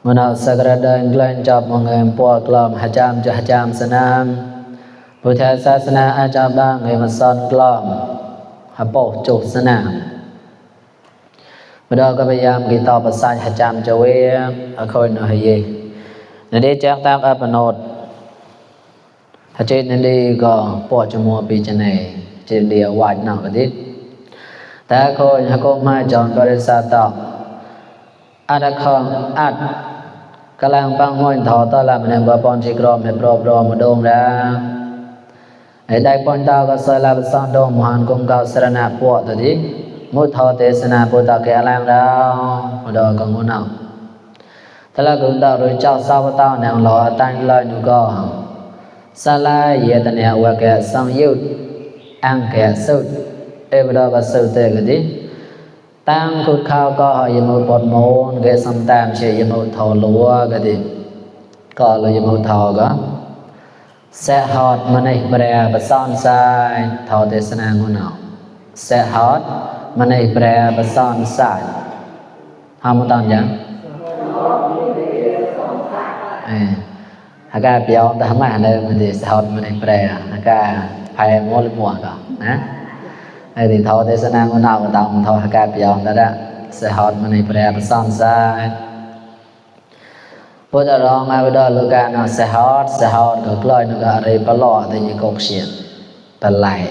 Mana sagradan glan job mengem po klom hajam jo hajam senamพุทธศาสนาอาจารย์บางให้มาสอนกลอมหาโปจุสนามเราก็พยายามกินต่อภาษาหาจำจะเวอคอยนอยเยในเดจักตามอัปโนดถ้าเจนนี้ก็ปวดจมูกปีจเนเจนเดียววาดหนักดิแต่คนหากมาจอนบริษัทต่ออาดคองอัดกำลังปังห้อยถอต้อนรับในบ่ปอนจิกรอมให้ปรอบรอมาดงแล้วไอ้ได้ปอนตาก็สลับสอนดงมหันกงเก่าสรณะปวดตัวดิมุทอเตสนาปุตตะแก่ลังดาวมาดอกงุนเอาถ้าละกุนดาวโดยเจ้าสาวตาแนวหล่อตั้งลอยนุก็สลายเยตเนียวแก่สังยุตอังแก่สุดเอวดอกก็สุดเตกดิตั้งขุดข้าวก็ยมุปดโมนแก่สัมตามเชยมุทอลัวก็ดิก็เลยยมุทอก็เสหอดมันในแปรประสอนสายทอเทศนางุนเอาเสหอดมันในแปรประสอนสายทำตอนยังหากาเปียวแต่ทำไมเลยมันจะเสหอดมันในแปรหากาภายมัวหรือมัวก็นะไอ้ที่ทอเทศนางุนเอาก็ต้องทอหากาเปียวแต่ละเสหอดมันในแปรประสอนสายพุทธรองมาวิดอลูกานะเสหอดก็กล้อยนึกอะไรปลอดแต่ยังกกเสียนปลาย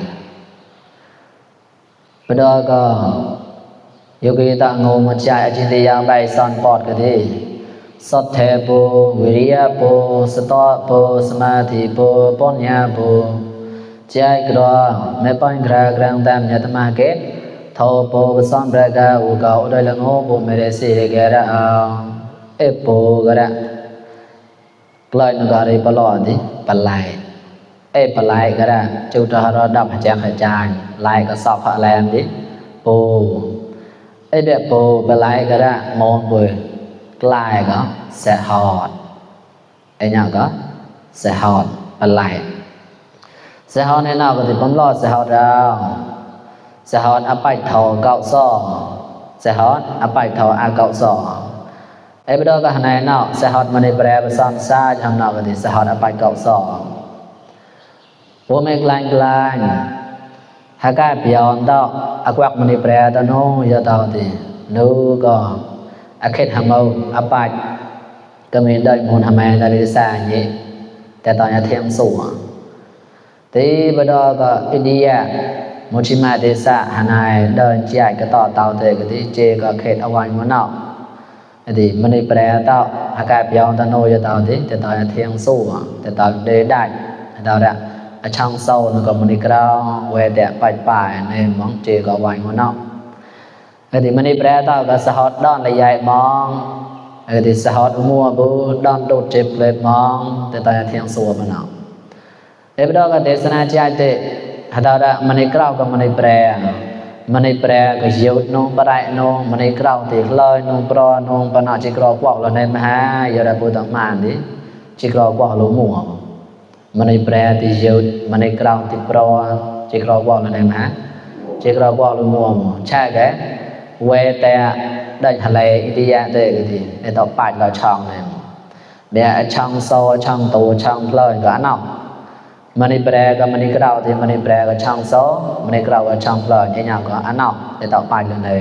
วิดอก็โยกิตะงูมัจจายอจินติยาใบสอนปอดก็ดีสัทเทปูวิริยะปูสตอปูสมาธิปูปัญญาปูใจกรอไม่ปัญกรากรังตามยตมาเกตทอปูสอนประกาอุกาอุดอยละงูปูเมเรสิเกระเอาเอโปก็ได้กลายนึกอะไรปลอดดิปลายเอปลายก็ได้จุดหาดับหายใจลายก็สอบหาแลมดิโปเอเดโปปลายก็ได้มองไปกลายก็เสหอดไอ้เนี่ยก็เสหอดปลายเสหอดในนอกก็ติดปั๊มรอดเสหอดเราเสหอดอภัยทอเก่าซ้อเสหอดอภัยทออาเก่าซ้อไอ้บดก็หันในนอกเสหอดมันในแปรประสานซาทางนอกก็ติเสหอดอภัยเก่าซ้อพวกไม่กลางหากาเปียนต่ออากวักมันในแปรตโนยาตาตินูก็อาเขตหามเอาอภัยก็มีได้มูลทำไมตาลิซาอย่างนี้แต่ตอนนี้เทียมสูงที่บดก็อินเดียมุชิมาเดซาหันในเดินใจก็ต่อเตาเตก็ที่เจก็เขตอวัยมันนอกthì mình đi bè tao hạt cà phê tao nuôi cho tao thì tao là thiên su thì tao để đại tao đã ở trong sâu nó còn mình đi cao về đẹp bài nên món chỉ có vài món nào thì mình đi bè tao có xã hội đón là dạy món thì xã hội mua bữa đón đột chip lên món thì tao là thiên su mà nào thì bây giờ cái thế sana chạy thì tao đã mình đi cao còn mình đi bèมันในแปรก็เยียวนงปะได้นงมันในกราวติเลยนงปรอนงปะนาจิกรอกวอกแล้วในมหายาระปุตตมานดิจิกรอกวอกรู้หมู่มันในแปรติเยียวมันในกราวติปรอจิกรอกวอกแล้วในมหาจิกรอกวอกรู้หมู่ใช่แกเวแต่ได้ทะเลอิติยะเตก็ดีในต่อปาดเราช่องเลยเดี๋ยวช่องโซช่องตูช่องเลยก็อันนอกมันในแปรก็มันในกราวที่มันในแปรก็ช่องโซมันในกราวก็ช่องเลยเนี่ยก็อันนอกในต่อปาดเลย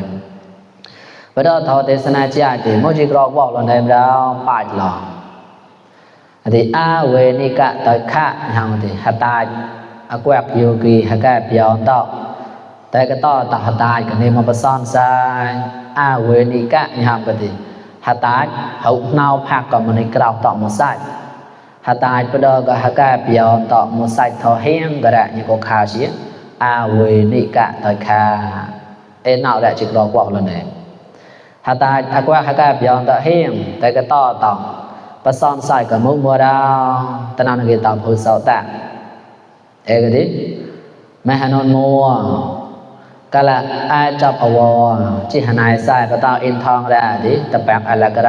พระทอเทศนาจีที่มุจิกรอกวอกเราในเราปาดหล่อที่อาเวนิกะตอยข้าอย่างที่หัตตาอากวกโยกีหักแก่เปียวต่อแต่ก็ต่อตัดหัตตากันนี่มาประสานสายอาเวนิกะอย่างก็ที่หัตตาเขาเนาพักกับมันในกราวต่อมาใส่หัตตาพระก็หักแก่เปียวต่อมาใส่ทอเฮียงก็ได้ยังก็ขาเสียอาเวนิกะตอยข้าเอ็นเอาได้จิกรอกวอกเราเนี่ยหาตาอากว่าหากาเปียงตะเฮียงแต่ก็ต่อประสอนใส่กับมุกมัวดาวตะนานกิตาพูดเสาตะเอกดิแม่หนนมัวกะละอาจับอวจิหนายใส่ก็ตาอินทองได้ดิตะแปกอะไรกระ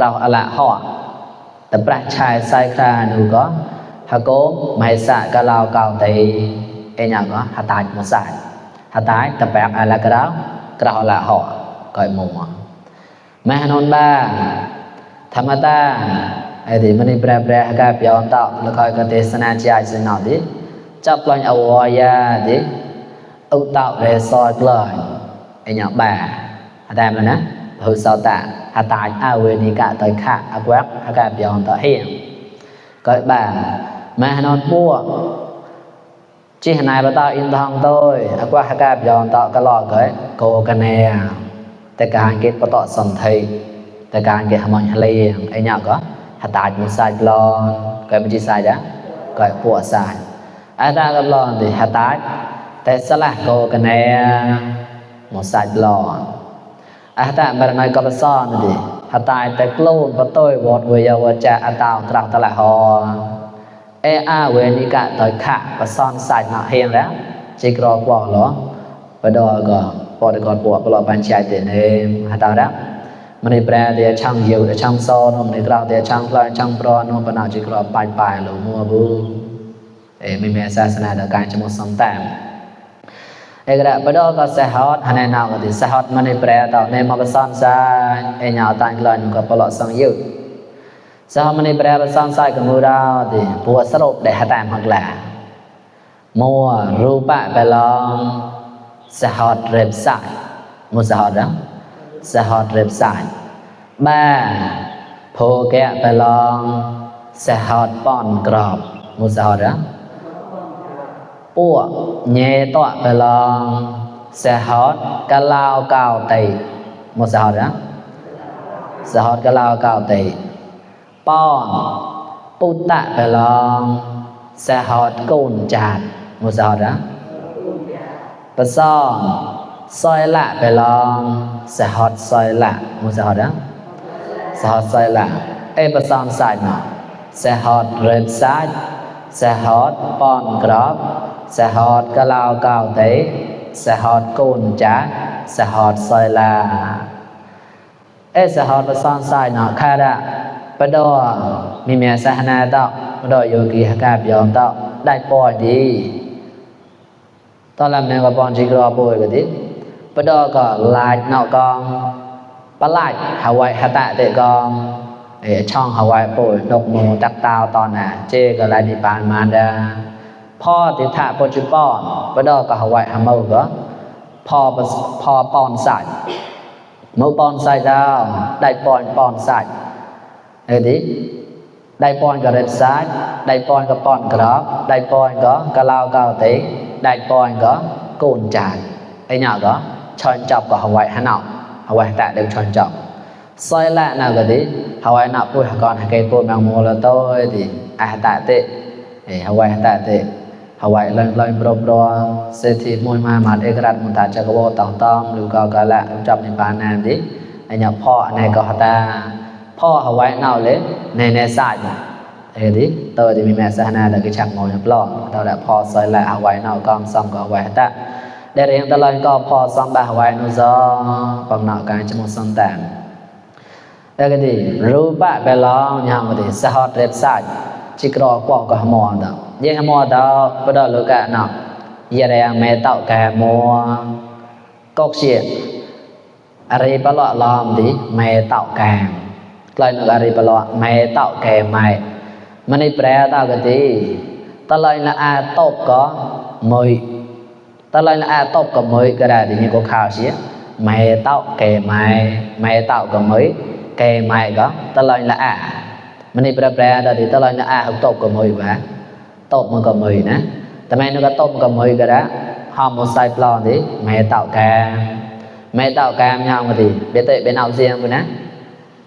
เราอะไรห่อตะประชายใส่ครานูก็หาโกไม่ใส่กะเราเก่าตีเอ็นอย่างก็หาตาหมดใส่หาตาตะแปกอะไรกระเราอะไรห่อก่อยมัวแม่นนบ้าท ธรรมดาไอ้ที่มันนี่แปรๆก็เปลี่ยนต่อแล้วก็เทศนาใจสินอดิจับลอยเอาวายาดิอุตะเรซอยกลอยไอ้หยังบ่าได้มั้ยนะผู้สาวตาหาตายอาเวนิกะตอยคะอะกวักอะกะเปลี่ยนต่อเฮียงก็บ่ามานอนปัวchỉ hình này ta in thong thôi, qua hai cái dọn tạo cái lọ cái cô cái này,แต่การเก็บปตอสันไทยแต่การเก็บหมอนทะเลไอ้เนี่ยก็หัดตายมันใส่กลอนก็ไม่ใช่ใส่จ้ะก็ปวดใส่ไอ้ตาก็ลอนดิหัดตายแต่สละโกกันแน่มันใส่กลอนไอ้ตาแบบนั้นก็ไปซ่อนดิหัดตายแต่กลุ่มปะต้อยวอดเวียวจะอัตาวตรักตะละหอเออาเวนิกะต่อยขะไปซ่อนใส่หน้าเฮียงแล้วจิกรอกว่าเหรอไปดอก็พอได้ก่อนปวดก็รอบัญชีเต็มเองหัดตาแล้วมันในแปรเดียช่างเยี่ยวเดียช่างซ้อนมันในกล่าวเดียช่างพลายช่างปลอนมันปนาจิกรอปลายหรือมัวบูไม่มีศาสนาเดียการจะมุสลิมแต่เอกระไปดอก็เสหอดหันในนาวก็ที่เสหอดมันในแปรต่อในมาไปซ่อนใส่ไอ้ยาวตันกลอยมันก็ปลอดสังยุเสหอดมันในแปรไปซ่อนใส่กับมือเราที่ปวดสรุปได้หัดแต่หักแหล่มัวรูปะไปลองเสหอดเร็บใส่มัวเสหอดแล้วเสหอดเร็บใส่บ้าโพแกะไปลองเสหอดป้อนกรอบมัวเสหอดแล้วปั้วเย่ตัวไปลองเสหอดกะลาวกาวไตมัวเสหอดแล้วเสหอดกะลาวกาวไตป้อนปุตตะไปลองเสหอดกุนจาดมัวเสหอดแล้วปะซ่อนซอยละไปลองเสหอดซอยละมัวเสหอดแล้วเสหอดซอยละปะซ่อนใส่หน่อยเสหอดเริ่มซ้ายเสหอดป้อนกรอบเสหอดกะลาวกาวไตเสหอดกุนจาดเสหอดซอยละเสหอดปะซ่อนใส่หน่อยคาดะปะดอมีเมียสหนาตอกปะดอโยกีหกาบยอมตอกได้ปล่อยดีตอนแรกเนี่ยก็ปอนจิกรอป่วยก็ดิปะดอก็ลายนอกกองปลายหาไว้หาตะเตะกองช่องหาไว้ป่วยนกหมูตักตาวตอนน่ะเจก็ลายนิปานมาดาพ่อติถะปัจจุป้อนปะดอก็หาไว้หาเมาก็พ่อปอนใส่เมื่อปอนใส่ดาวได้ปอนใส่ดิได้ปอนก็เร็บซ้ายได้ปอนก็ปอนกรอบได้ปอนก็กะลาวกาวติได้ปอนก็กุนจานไอ้เนี่ยก็ชอนจับก็หาไว้หาเนาหาไว้แตะเดิมชอนจับซอยละน่ะก็ดิหาไว้น่ะปุ้ยก่อนให้เกยปุ้ยแมงมุมละโต้ดิแตะเตะหาไว้แตะเตะหาไว้เล่นๆบรอเศรษฐีมวยมามาเอกราชมุนตาจักรวาลต้องหรือก็ละจับในปานนานดิไอ้เนี่ยพ่อในก็หาตาพ่อหาไว้เนาเลยในสายดิเตอที่มีแม่สหนาแต่ก็ชักงอยปลอกเราได้พอซอยละหาไว้เนากองซ่อมก็ไว้ตะได้เรียนตลอดก็พอซ่อมบาหาไว้นูซอปำเนาการจมูกซ่อมแต่งแล้วก็ดีรูปะไปลองยังก็ดีสหอดเร็บสายจิกรอกว่าก็หมอดเยี่ยหมอดปดลูกะเนาะเยี่ยแรงแม่เต่าแกมัวกอกเชียอะไรปลอลอมดิแม่เต่าแกกลายนึกอะไรปลอแม่เต่าแกแม่มันในแปลตากติตะลอยละอาตบก็มวยตะลอยละอาตบก็มวยก็ได้ที่นี่ก็ข่าวเสียแม่เต่าแกแม่เต่าก็มวยแกแม่ก็ตะลอยละอามันในแปลตาที่ตะลอยละอาตบก็มวยวะตบมันก็มวยนะแต่แม่นึกก็ตบก็มวยก็ได้หอมใส่ปลอดิแม่เต่าแกมันยังก็ดีเบเตะเป็นเอาเสียงไปนะ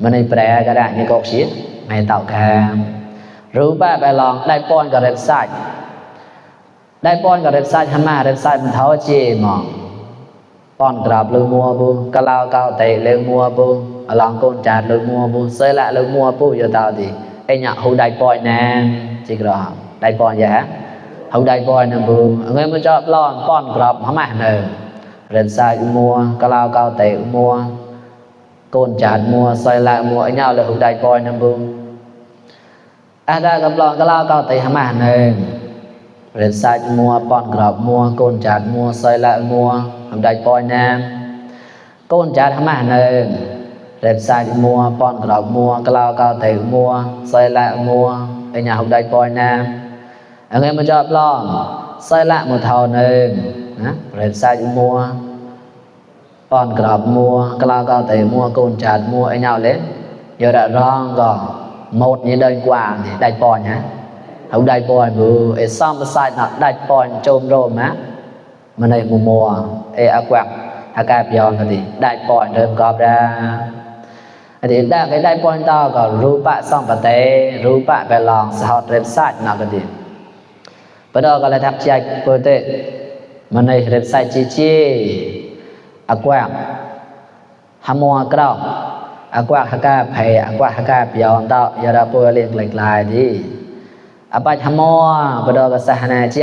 มันในแปลก็ได้นี่ก็เสียแม่เต่าแกรู้ป่ะไปลองได้ป้อนกับเร็บไซด์ได้ป้อนกับเร็บไซด์ทำมาเร็บไซด์มันเท้าเจมองป้อนกราบเลยมัวบูกะลาวกาวเตะเลยมัวบูลองโกนจาดเลยมัวบูเสยละเลยมัวบูอยู่ตาวดิไอ้เนี่ยหูได้ป้อนแน่จิกรอได้ป้อนยะหูได้ป้อนนะบูเงินมันจะลองป้อนกราบทำมาเนอเร็บไซด์มัวกะลาวกาวเตะมัวโกนจาดมัวเสยละมัวไอ้เนี่ยเลยหูได้ป้อนนะบูได้กับลองก็เล่าเก่าตีหามาหนึ่งเรียนสายมัวป้อนกรอบมัวโกนจัดมัวซอยละมัวทำได้ปอยน้ำโกนจัดหามาหนึ่ง website mua pon grab mua cloud cao thể mua xây lại mua ở nhà học đại coi nam anh em mà cho lo xây lại một thầu này website mua pon grab mua cloud cao thể mua côn chặt mua ở nhau lên giờ đã rong rồi một như đơn quàng thì đại coi nhá học đại coi vừa ở xong site nó đại coi chôm rồi má mà này mùa ở quạtอาการเปลี่ยนก็ดีได้ปอนเริ่มกอบได้อันนี้ได้ก็ได้ปอนต่อก็รูปะสองปะเตรูปะไปลองสาวเว็บไซต์น่ะก็ดีปะดอก็เลยทักใจเปิดเตมันในเว็บไซต์จีอากว่าหมัวกราวอากว่าหากาเพอากว่าหากาเปลี่ยนต่อยาดาเปิดเรียกหลายๆดีอปัจฉมัวปะดอก็สหนาใจ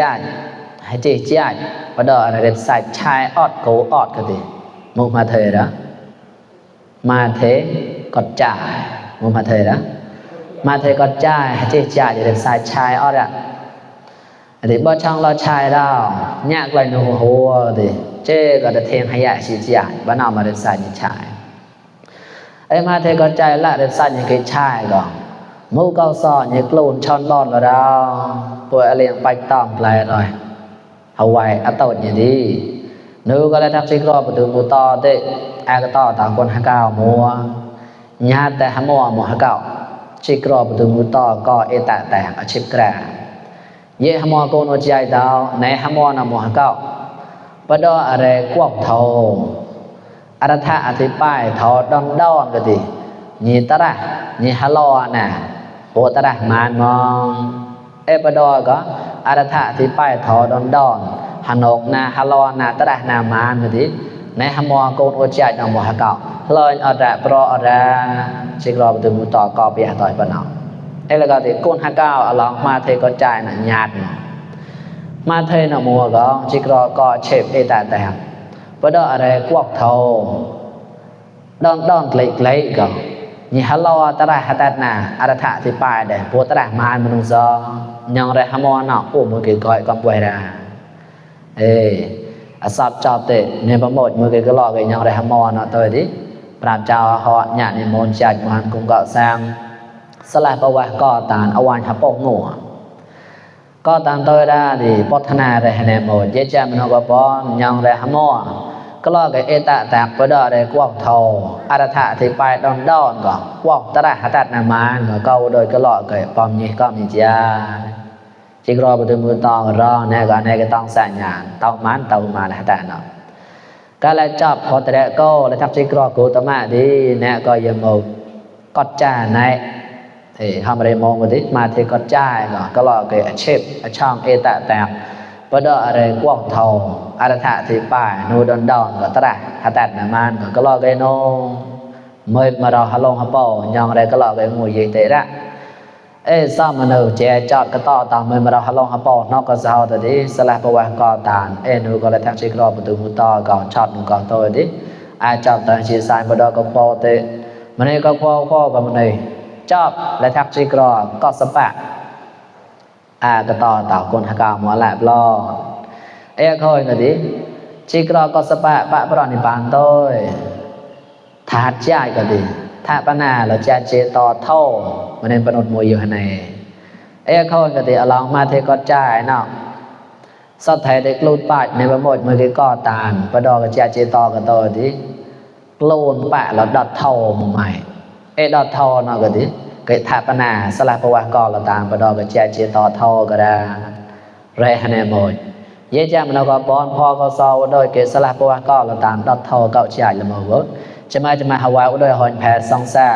ให้จีใจปะดอในเว็บไซต์ชายออดโกออดก็ดีมุมาเทระมาเทกดจ่ายมุมาเทระมาเทกดจ่ายให้จีจ่ายในเว็บไซต์ชายออดอ่ะอันนี้บ่ช่องเราชายเรายากเลยหนูหัวดิเจ๊ก็จะเทงให้ใหญ่สิจ่ายบ้านเอามาเว็บไซต์นี้ชายไอ้มาเทกดจ่ายละเว็บไซต์นี้คือชายก่อนมูเก้าซอนี่กลุ่นช้อนบอลเราป่วยเลี้ยงไปต่อมปลายเลยเอาไว้อัตโตอย่างนี้นึกก็เลยทักชิกรอประตูมูต่อเตะแอกต่อต่างคนหาเก่ามัวญาติแต่หามัวหาเก่าชิกรอประตูมูต่อก็เอตแตกอาชีพกระเย่หามัวโกนใจดาวในหามัวน่ะมัวหาเก่าปะดออะไรกวบเทาอรัฐะอธิปายเทาดอนดอนก็ดีนี่ตระนี่ฮะลอน่ะโอตระมานมองปะดอก็อรัฐะที่ป้ายทอดอนดอนหนกนาฮาลอนาตระนามานก็ดีในหมัวโกนโอใจนำบ่ฮะเก่าเลยอระปรอระสิกรอประตูมูต่อก็ไปหาต่อยปะเนาแล้วก็ที่โกนฮะเก่าอลองมาเทก็ใจน่ะญาติมาเทน่ะมัวก็สิกรอก็เชฟเอตาแต่ปะดออะไรกวกเทาดอนๆไกลๆก็นี่ฮะลอตระหะตัดนาอรัฐะที่ป้ายเด้โพตระมานมนุษย์ยังไรหมัวเนาะโอ้มือกี่ก้อยก็ป่วยราอาสับจอบเตะในประโมทมือกี่ก็ลอกกันยังไรหมัวเนาะตัวดิปราบเจ้าหอญาติมนจัดมันกุงเกาะแซงสลายประวัติก็ตานอวันหับปกงัวก็ตานตัวได้ดิพัฒนาไรในโมดเยอะแยะมันก็ป้อนยังไรหมัวก็ลอกกันเอตะแตกไปได้ไรกวกเทาอรัฐะที่ไปดอนก็กวกตระหัตัดนามันก็โดยก็ลอกกันปอมยี่ก็มีจ้าจิกรอประตูมือตองรอเนี่ยก็เนี่ยก็ต้องสัญญาณต้องมันต้องมาแล้วแต่เนาะก็เลยจับพอแต่ก็เลยทักจิกรอกูตมาดีเนี่ยก็ยังงกอดจ้าเนี่ยทำอะไรมองมาดิมาที่กอดจ้าก็รอเกยเชฟช่องเอตะแตกประเดี๋ยวอะไรกวกเทาอรัฐะที่ป้ายนูดอนก็ตระหัตัดน้ำมันก็รอเกยโนเมื่อมาเราฮัลโหลฮัปโปยังอะไรก็รอเกยงูยีเตระซ้ำมันเจจอดก็ต่อตามเมื่อมาเราฮัลโหลฮัปโปนอกก็สาวตัวนี้สลับประวัติก็ตานนูก็เลยทักชิกรอประตูมุต่อก่อนช็อตนูก่อนตัวนี้จอบตอนชีสายประเดี๋ยวก็พอเตมันนี่ก็พอกับมันนี่จอบและทักชิกรอก็สปะก็ต่อคนหากาหมอแหลบล้อคอยก็ดิชิกรอก็สปะปะปรนิปานโต้ถาดใจก็ดิถ้าปนาเราจะเจต่อเท่ามันเป็นปนดมวยอยู่ในเขาก็ติอลองมาเทก็จ่ายเนาะสอดไทยได้กลูดปาดในประโมทมือก็ตานประดอก็จะเจต่อกันตัวดิกลูนปะเราดอดเท่าใหม่ดอดเท่าเนาะก็ดิเกิดถ้าปนาสลับประวัติก็เราตามประดอก็จะเจต่อเท่าก็ได้แร่ในโมดเยอะจังมันก็บอลพอก็เศร้าโดยเกิดสลับประวัติก็เราตามดอดเท่าก็จ่ายละโมดจะมาหาวายอุดยหอนแพรซองซา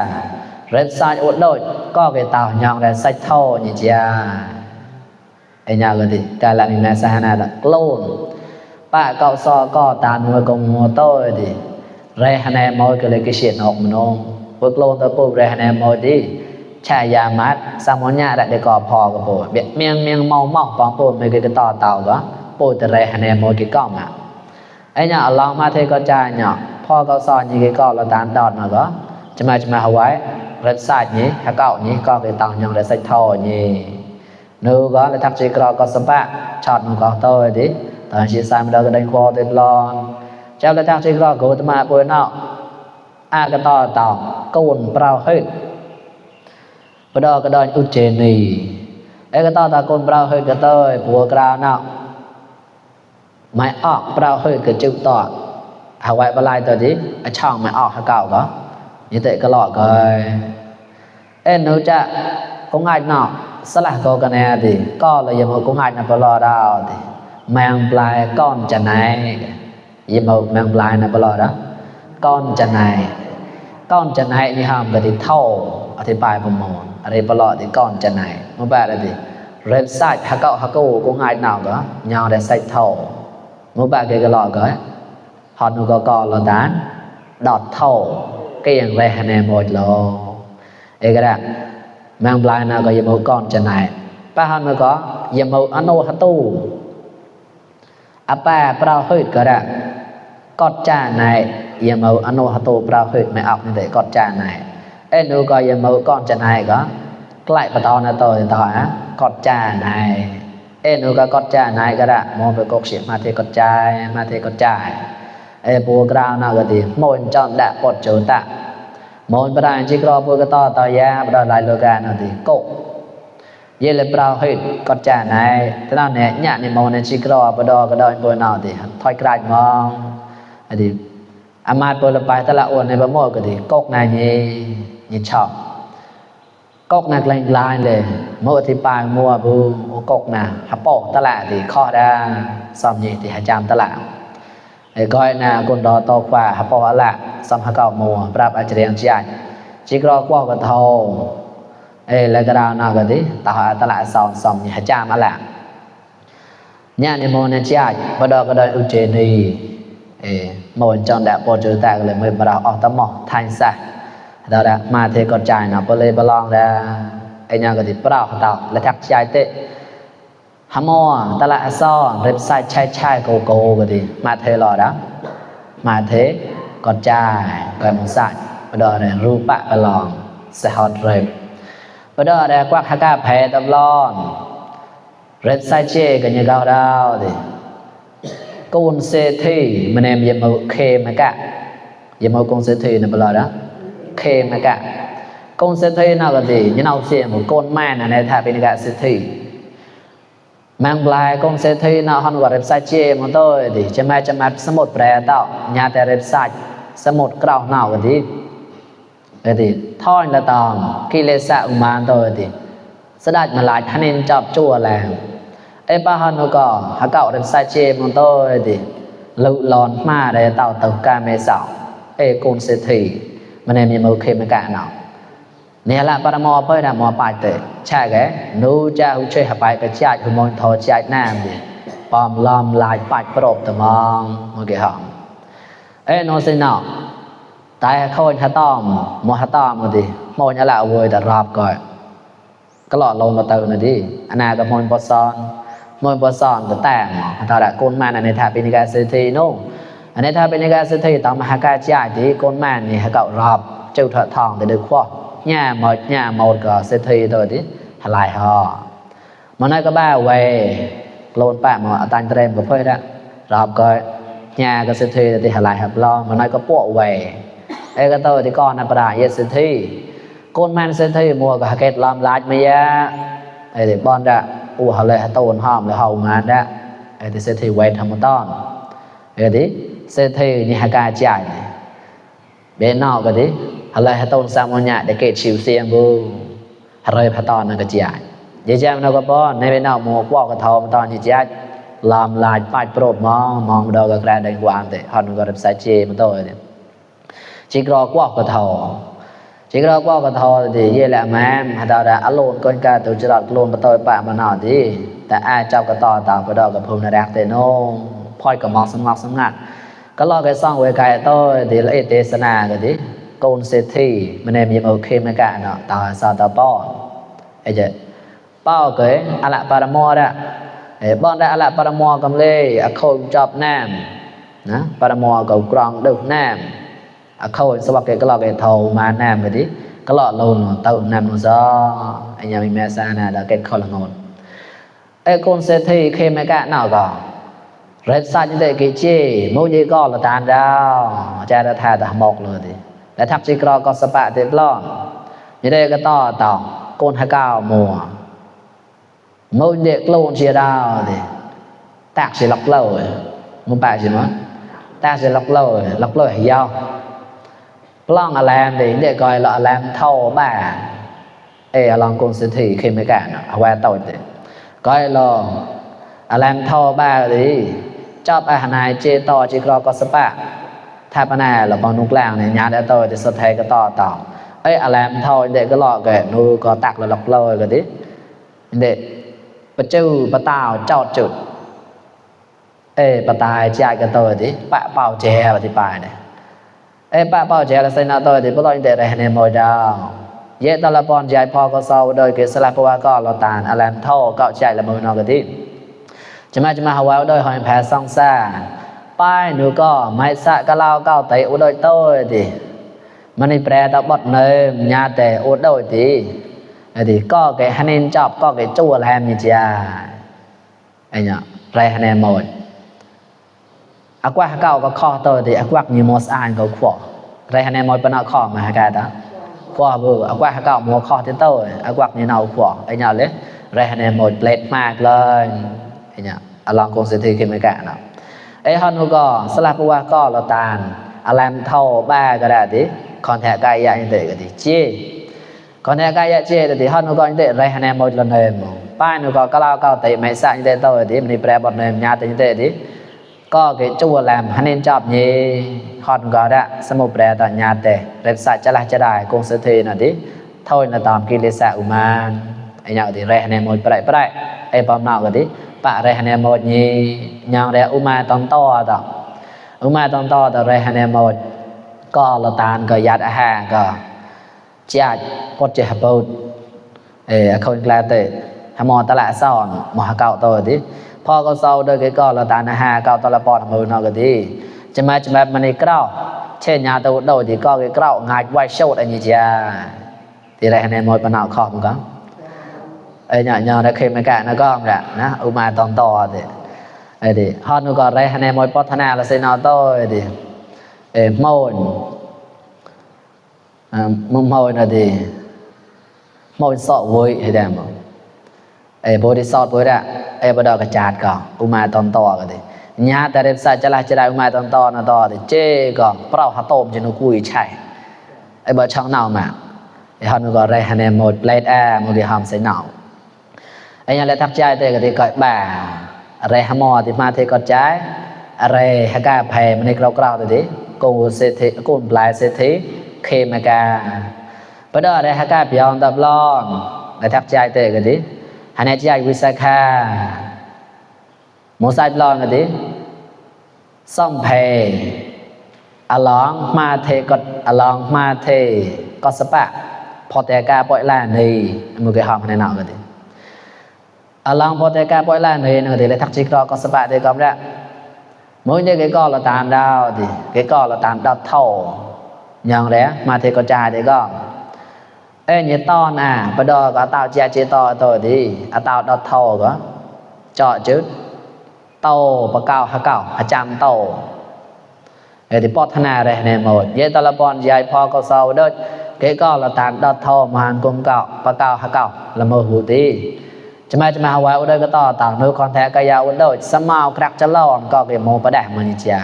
เร็ดซายอุดโดยก็เกตาวยองแต่ใส่เท่านี่จ้าญาก็ดิการละมีแม่สหนาตะกลูนป้าเกาซอก็ตานมือกงมัวโต้ดิเรหะแนมอยก็เลยกิเชียนออกมโนพวกโลนตะปูเรหะแนมอยดิชายามัดสามญญาได้เดก่อพอก็ปูเมียงเมาปองปูไม่ก็ต่อเต่าก็ปูแต่เรหะแนมอยก็ก้อมญาลองมาเทก็จ่ายเนาะพ่อก็สอนยี่ก็เราตานดอดมาก็จะมาหาไว้เว็บไซต์นี้ถ้าเก่านี้ก็คือตังยังได้ใส่ท่อนี้นูก็เลยทักจิกรอก็สปะช็อตมันก็โตดิตอนชีสายมันเราก็ได้ควอเต็มลอนเจ้าเลยทักจิกรอกูจะมาป่วยเนาะ อากะตอตอกโกนเปล่าเฮ็ดปดอกระดอนอุเจนีเอกะตอตะโกนเปล่าเฮ็ดกะเตยผัวกราวเนาะไม่ออกเปล่าเฮ็ดกะจึกตอหาไว้บ่ลายตัวดิอะช่องไม่ออกหาเก่าก็như thế cái lọ coi em nếu chả cũng ai nọ sẽ là cô cái này thì có là giờ cũng ai là lo đâu thì mang play con chả này giờ mang play là lo đó con chả này thì hàm cái thì thâu thì bài một món ở đây lo thì con chả này một bài là gì website hả cậu cũng ai nào đó nhau để xây thâu một bài cái lọ coi họ nó có là đán đọt thâu cáiอย่างไรคะแนนหมดแล้วเอกระแมงปลายน่ะก็ยามก่อนจะไหนป้าหันมาก็ยามอโนหตูอะป้าเปล่าเฮ็ดก็ได้กอดจ้าไหนยามอโนหตูเปล่าเฮ็ดไม่ออกนี่ได้กอดจ้าไหนเอ้นูก็ยามก่อนจะไหนก็ใกล้ปะตอนะต่อฮะกอดจ้าไหนเอ้นูก็กอดจ้าไหนก็ได้มองไปกกเสียมาเทกอดจ้ามาเทกอดจ้าบัวกราวน่ะก็ดีมนจอนดะปดโจตะมนประดานจิกรอบัวก็ต่อยาประดาหลายโลกาน่ะดีกกเยเลเปล่าเฮ็ดกอดจ้าไหนตะนั้นเนี่ยญะนี่มนจิกรอประดก็ดอยบัวน่ะดีถอยกลายมองอดีอามาเปละไปตะละอ้วนในบ่หมดก็ดีกกน่ะนี่ชอบกกน่ะกลายๆเลยโมอธิบายมัวบูกกน่ะหะปอกตะละดีข้อดาซ้อมนี่ที่หาจามตะละcoi na con đó to qua hấp bỏ lại xong hấp cào mùa bạp ở trên chạy chỉ có qua cái thầu lại cái đào nào cái đi ta lại xong như hạt cha mà lại nhà này môn này chạy bắt đầu cái đời trên đi môn trong đã bỏ trừ ta lại mới bắt đầu ở tấm mỏ thanh xa đó đã mà thế con trai nào bỏ lên ballon ra nhà cái đi bắt đầu tạo là chắc chạy tệ hàm mò ta lại so rệp sai chai cô cái gì mà thế lò đó mà thế con trai cái một sai bây giờ này ru bạ cái lòn sẽ hot rệp bây giờ này quạt hạ ca phê tập lon rệp sai chê cái như gạo đào thì con xe thi mình em dầm màu khê mà cả dầm màu con xe thi này bây giờ đó khê mà cả con xe thi nào cái gì như nào xe một con man này thà bên cái xe thi mang lại con sẽ thi nào hắn gọi website chê mà tôi thì cho mai sớm một bè tạo nhà tại website sớm một cầu nào cái thì thôi là tòn khi lên sạ mà tôi thì sẽ đặt mà lại hắn nên chọc chùa làng ba hắn nó có hắn cậu website chê mà tôi thì lựu lòn mà để tạo tàu ca mê sạo con sẽ thi mà nên mình ok mà cả nào nè là para mò phơi là mò bài tệ cha cái nô cha hú chơi bài cái cha hú mòn thò cha nam gì bom lom lại bài prop tầm mong một cái hỏng nó xin nào tại khôi hạt tòm một đi mò nhà lạ vui đã rọp coi cái lọ lông vào từ này đi anh nào cái mòn bò son cái tảng tao đã côn man này thà bên cái city nô anh ấy thà bên cái city tao mà hai cái cha thì côn man này hai cậu rọp châu thợ thòng để được khoa nhà một cái sẽ thi rồi đi lại họ mà nói có ba về lôn bạn mà tan trem của phơi đó rọp coi nhà cái sẽ thi thì lại hợp lo mà nói có bộ về cái tôi thì con là bà vậy sẽ thi con man sẽ thi mua cả cái làm lại mà ya thì bon đã họ lại tồn hòm lại hầu mà đã thì sẽ thi về thằng một ton thì sẽ thi như hai cái chạy bên nọ cái đi họ lại tồn sang một nhà để kể chiều xiên vô rơi phải tòn là cái chạy vậy chứ nó có bon này bên nào mua qua cái thầu tòn như chạy làm lại phải prop mong đâu cái ra đây quan thì họ nó có được sai chê mà tôi chỉ có qua cái thầu thì vậy là mà họ đã alone con ca từ chỉ là alone mà tôi bạn mà nào thì tại ai trong cái tòa tạo cái đó cái phun là đẹp thì nó phơi cả mọc sống ngặt cái lo cái xong về cái tôi thì lấy tê sana cái gì con sẽ thi mình em như ok mấy cả nó tạo sao tạo bao ấy chứ bao cái ala paramo đó bọn đã ala paramo cầm lê khôi chọc namนะparamo cầu grong được nam khôi sao cái lo cái thầu mà nam cái gì cái lọ lồn tự nam nó do anh nhà mình mẹ sa nè đã kết khôi là ngôn con sẽ thi khi mấy cả nào cả rất xa như thế cái chi mỗi gì có là tàn đau cha đã thà đã mọc rồi thì และทักจิกรอก็สปะเต็มล้อนี่ได้ก็ต่อโกนหะก้าวมัวมือเด็กโลนเชียดาวดิตากสิล็อกเล่ามึงไปสิมั้งตากสิล็อกเล่าให้ยาวปล้องอแลมดิเด็กก้อยละอแลมเท่าบ้าลองกงสิทธิเคมีกันเอาไว้ต่อดิก้อยละอแลมเท่าบ้าดิชอบอาหารเจต่อจิกรอก็สปะถ้าปนาเราบางนุกแรงเนี่ยญาติต่อจะสดไทยก็ต่ออแลมเท่าเด็กก็หลอกแกนูก็ตักละล็อกเล่าก็ดิเด็กปะจื้อปะตาวจอดจุดปะตายจ่ายกันตัวดิปะเป่าแจปฏิปายเนี่ยปะเป่าแจแล้วใส่หน้าตัวดิพวกเราอินเตอร์ได้ในโมเดลเยตละปอนใจพอก็เศร้าโดยเกิดสลับเพราะว่าก็เราตานอแลมเท่าก็ใจละมือนอกกันดิจะมาหาว่าโดยหอยแพซ่องซ่าป้ายหนูก็ไม่สะก็เล่าก็เตะอุดอยโต้ดิมันในแปรตะบดเนยญาแต่อุดโดยดิก็แกฮันนินจับก็แกจั่วแลมมีจ้าเนี่ยแปรฮันแนมหมดอักว่าเก่าก็ข้อโต้ดิอักวักมีมอสอานก็ขวบแปรฮันแนมหมดเป็นข้อมาหากาตาขวบเบอร์อักว่าเก่ามัวข้อที่โต้อักวักนี่เนาขวบเนี่ยเลยแปรฮันแนมหมดเปลดมากเลยเนี่ยลองคงสิทธิขึ้นมากันเนาะฮอนก็สลับว่าก็เราตานอแลมเท่าบ้าก็ได้ดิคอนแทคกายะอินเตก็ดิจีคอนแทคกายะจีดิฮอนก็อินเตไรฮันแนมหมดละเนมป้ายก็กล่าวก็เตะไม่สะอินเตโตดิมันแปรบทเนมญาติอินเตดิก็เกจั่วแลมฮันนินจับนี้ฮอนก็ได้สมุแปรต่อญาติเร็บสัจจะละจะได้คงสิทธิน่ะดิเท่านั้นตามกิเลสอุมานอย่างดิไรฮันแนมหมดไปปอมนอกก็ดิปะไรฮันแนมหมดนี้อย่างไรอุมาตอนต่ออุมาตอนต่อแต่ไรฮันแนมหมดก็ละตานก็ยัดอาหารก็จัดพดเจ็บปวดคนกลายเตะหมอตลาดซ่อนหมอเก่าตัวดิพ่อก็เศร้าโดยก็ละตานอาหารเก่าตลาดปอดมือนอกก็ดีจะมามันในกล้าเช่นยาตัวโดดิก็กล้างายไว้โชดอันนี้จ้าที่ไรฮันแนมหมดปนเอาข้อมั้งก็nhờ đã khi mà cả nó có không ạ nó uma toàn to thì hơn nó còn đây anh em môi pot thana là xây nào tôi thì môi là thì môi sọ vui thì đẹp không body sọt với đã bắt đầu cái chạt còn uma toàn to cái thì nhà ta đem sai cho lại uma toàn to nó to thì chê còn bắt đầu hạt tôm cho nó cùi chảy bờ trong nào mà thì hơn nó còn đây anh em một plate một cái hòm xây nào anh lại thắp trái thì cái gọi bà rồi ham mò thì mà thì có trái rồi hay cả phải mình đi cào thì đấy cùng sẽ thì cùng lại sẽ thế khi mà cả bây giờ đây hay cả beyond tập lon lại thắp trái thì cái đấy anh ấy trái visakha một sai lon cái đấy xong phê along mà thì có along mà thì có spaพอแต่กาปล่อยล่านี่มือcái hòm này nào cái đấy alongพอแต่กาปล่อยล่านี่นึกถึงเลยทักจิกรอก็สบายดีก็ได้มื้อนี้cáiก็เราตามดาวดิcáiก็เราตามดาวเท่าอย่างแล้มาเทก็จ่ายได้ก็นี่ตอนปะดอก็ตาวเจียจิต่อตัวดิตาวดาวเท่าก็เจาะจึ๊ดเต้าปะเก้าหะเก้าหะจำเต้าที่ปอดธนาได้ในหมดเยตละปอนใหญ่พอก็เศร้าเด้อcáiก็เราตามดอททอมานกงเก่าปะเก่าหะเก่าละมือหูตีจะมาว่าอุดก็ต่อต่างเนื้อคอนแทคกายาอุดสมาวครักจะล่อนก็เกโมประแดกมันจา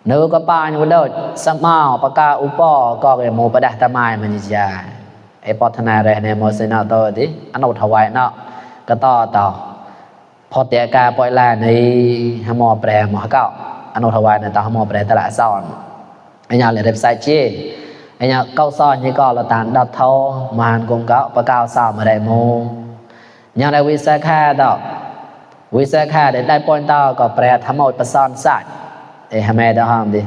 เนื้อก็ปานอุดสมาวปะกาอุปอก็เกโมประแดกตะไมมันจาปอธนาเรในโมเสนาตัวดิอนุทวายเนาะก็ต่อพอเตะกาปล่อยลาในหมอแปรหมอเก่าอนุทวายในต่อหมอแปรตลาดซ่อนไอ้ยาเลยเร็บไซเช่ไอ้เนี่ยเก้าซ้อนนี่ก็เราตานดอทเท่ามานกงเก้าปะเก้าซ้อนมาได้โมอย่างไรวิสาขาดอกวิสาขาได้ปอนต่อก็แปลทั้งหมดประสานสัตว์ให้แม่ได้ห้ามดิ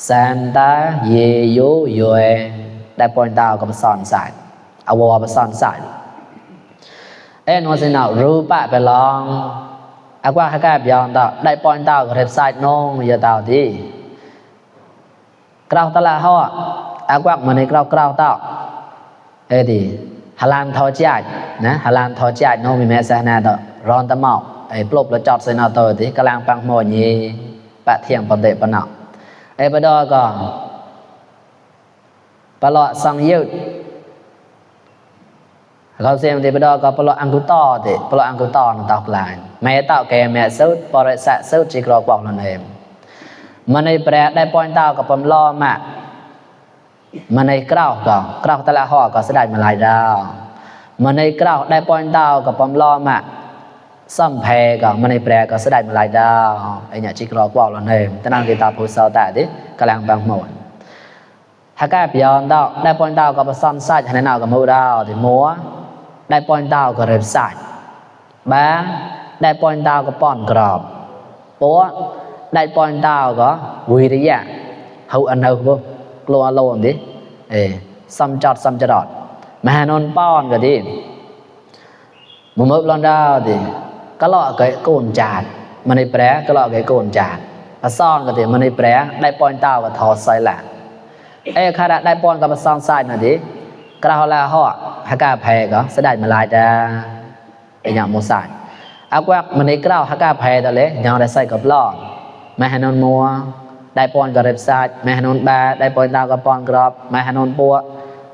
ซันตาเยโยโยได้ปอนต่อก็ประสานสัตว์อวประสานสัตว์นวสินารูปะไปลองอากว่าข้าบยองต่อได้ปอนต่อก็เร็บไซน์น้องอย่าต่อดิกล่าวตลาดห่ออากว่ามันในกล่าวต่อดิฮาลานทอจ่ายนะฮาลานทอจ่ายน้องมีแม่สานาต่อร้อนตะเมาปลุกแล้วจอดใส่นาตัวที่กำลังปังโมยีปะเทียงปนเดปนเนาะปะดอก็ ปะเลาะสังยุตเขาเสียมที่ไปดอกก็ปะเลาะอังกุตอติปะเลาะอังกุตอนตอกลายแม่เต่าแกแม่สุดปริสะสุดจิกรอกบอกนั่นเองมันในแปรได้ปอยเต่ากับปมล้อมะมันในกล้าวก็ตะละห่อก็เสด็จมาหลายดาวมันในกล้าวได้ปอยเต่ากับปมล้อมะซ้ำแพก็มันในแปรก็เสด็จมาหลายดาวไอ้เนี่ยจิกรอกบอกนั่นเองตะนังกีตาผู้สาวแต่ดิกำลังบางหมดถ้าแก้เปลี่ยนดาวได้ปอยเต่ากับปซ้ำใส่ให้นาวกับมือดาวที่มัวได้ปอยเต่าก็เริ่มใส่บ้าได้ปอยเต่าก็ป้อนกรอบปัวได้ปอยเต่าก็วิริยะเขาอันเอาบ่กลัวโลมดิซ้ำจอดมาหานนป้อนก็ดิมุมลอนดาวดิก็เลาะcáiโกนจาดมันในแปรก็เลาะcáiโกนจาดซ่อนก็ดิมันในแปรได้ปอยเต่าก็ทอใส่ละขณะได้ปอนกับซ่อนใส่น่ะดิกระหละห่อหากาแพก็เสด็จมาหลายดาไอ้หยังโมใส่อากวักมันในกล้าวหากาแพตะเลยยังได้ใส่กับล้อมาหานนมัวได้ปอนกับเร็บใส่มาหานนบาได้ปอนดาวกับปอนกรอบมาหานนปัว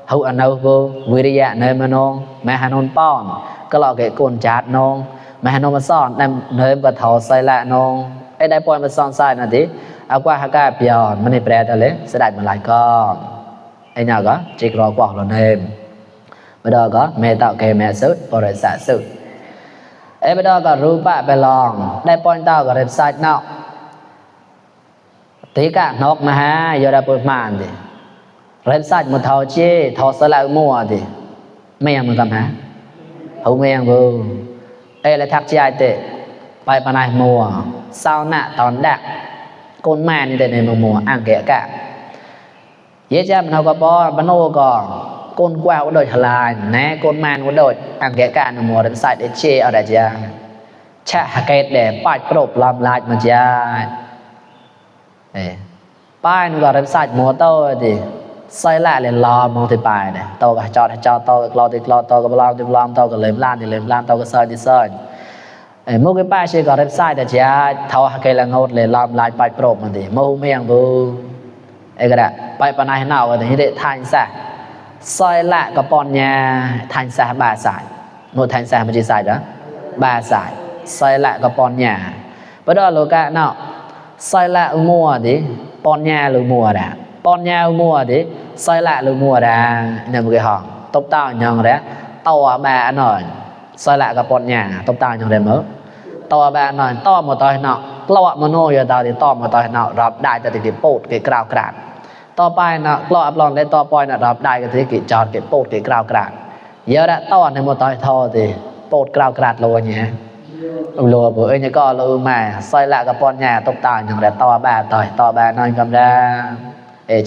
เฮาอันเอาบ่วิริยะเนมนงมาหานนป้อนก็เลาะcáiโกนจาดนงมาหานนมาซ่อนได้เนมก็ทอใส่ละนงไอ้ได้ปอนมาซ่อนใส่น่ะดิอากวักหากาเปียนมันในแปรตะเลยเสด็จมาหลายก้อนไอ้เนี่ยก็จิกรอกว่าเราเนมบดก็แม่เต่าแกแม่สุดปริสะสุดบดก็รูปะไปลองได้ปอนเต่าก็เร็บไซต์เนาะตีกะนกมาฮะยอดปุมานดิเร็บไซต์มุทาวเจทอสลามัวดิไม่ยังมันกำฮะเขาไม่ยังบูเลยทักใจเตะไปปนายมัวเศร้าหน้าตอนดักโกนแม่นี่แต่ในมัวอ่างแกะกะเยจ้ามันเอากระป๋อบโนก่อนโกนกว่าโดยทลายแน่โกนแมนโดยอ่างแกะกะนมัวเดินใส่เดเชเอาได้จ้าแช่หากเกตเดป้ายกรบลำลายมันจ้าป้ายนึกว่าเดินใส่มัวโตดิใส่ละเลยล้อมองที่ปลายเนี่ยโตกับจอโตกับกลอติกลอโตกับล้อติกล้อมโตกับเลื่อมล้านติเลื่อมล้านโตกับเซิร์ดิเซิร์มุกป้ายชื่อกับเดินใส่เดจ้าเท่าหากเกตละงดเลยลำลายป้ายกรบมันดิมูไม่ยังบูก็ได้ไปปนายหนาวกันที่ได้ทานซะซอยละกับปอนยาทานซะบาสายโนทานซะมันจะใส่เด้อบาสายซอยละกับปอนยาเพราะโลกะเนาะซอยละมัวดิปอนยาหรือมัวด่ะปอนยามัวดิซอยละหรือมัวด่ะเนี่ยมันก็ห้องตบตาอย่างเด้ตัวบาหน่อยซอยละกับปอนยาตบตาอย่างเด้มั้งตัวบาหน่อยต่อมาต่อยเนาะกลัวมโนยาดาวที่ต่อมาต่อยเนาะรับได้แต่ติดโปดเกกราวกราดต่อไปนะกลัวอับลองได้ต่อไปนะรับได้ก็ที่กิจจอดเก็บโปดเกกราวกราดเยอะละต่อในมาต่อยทอที่โปดกราวกราดโลเนี่ยโลบ่เนี่ยก็โลมาซอยละกับปอนยาตบตาอย่างเด้ต่อบาต่อบานอนกำดา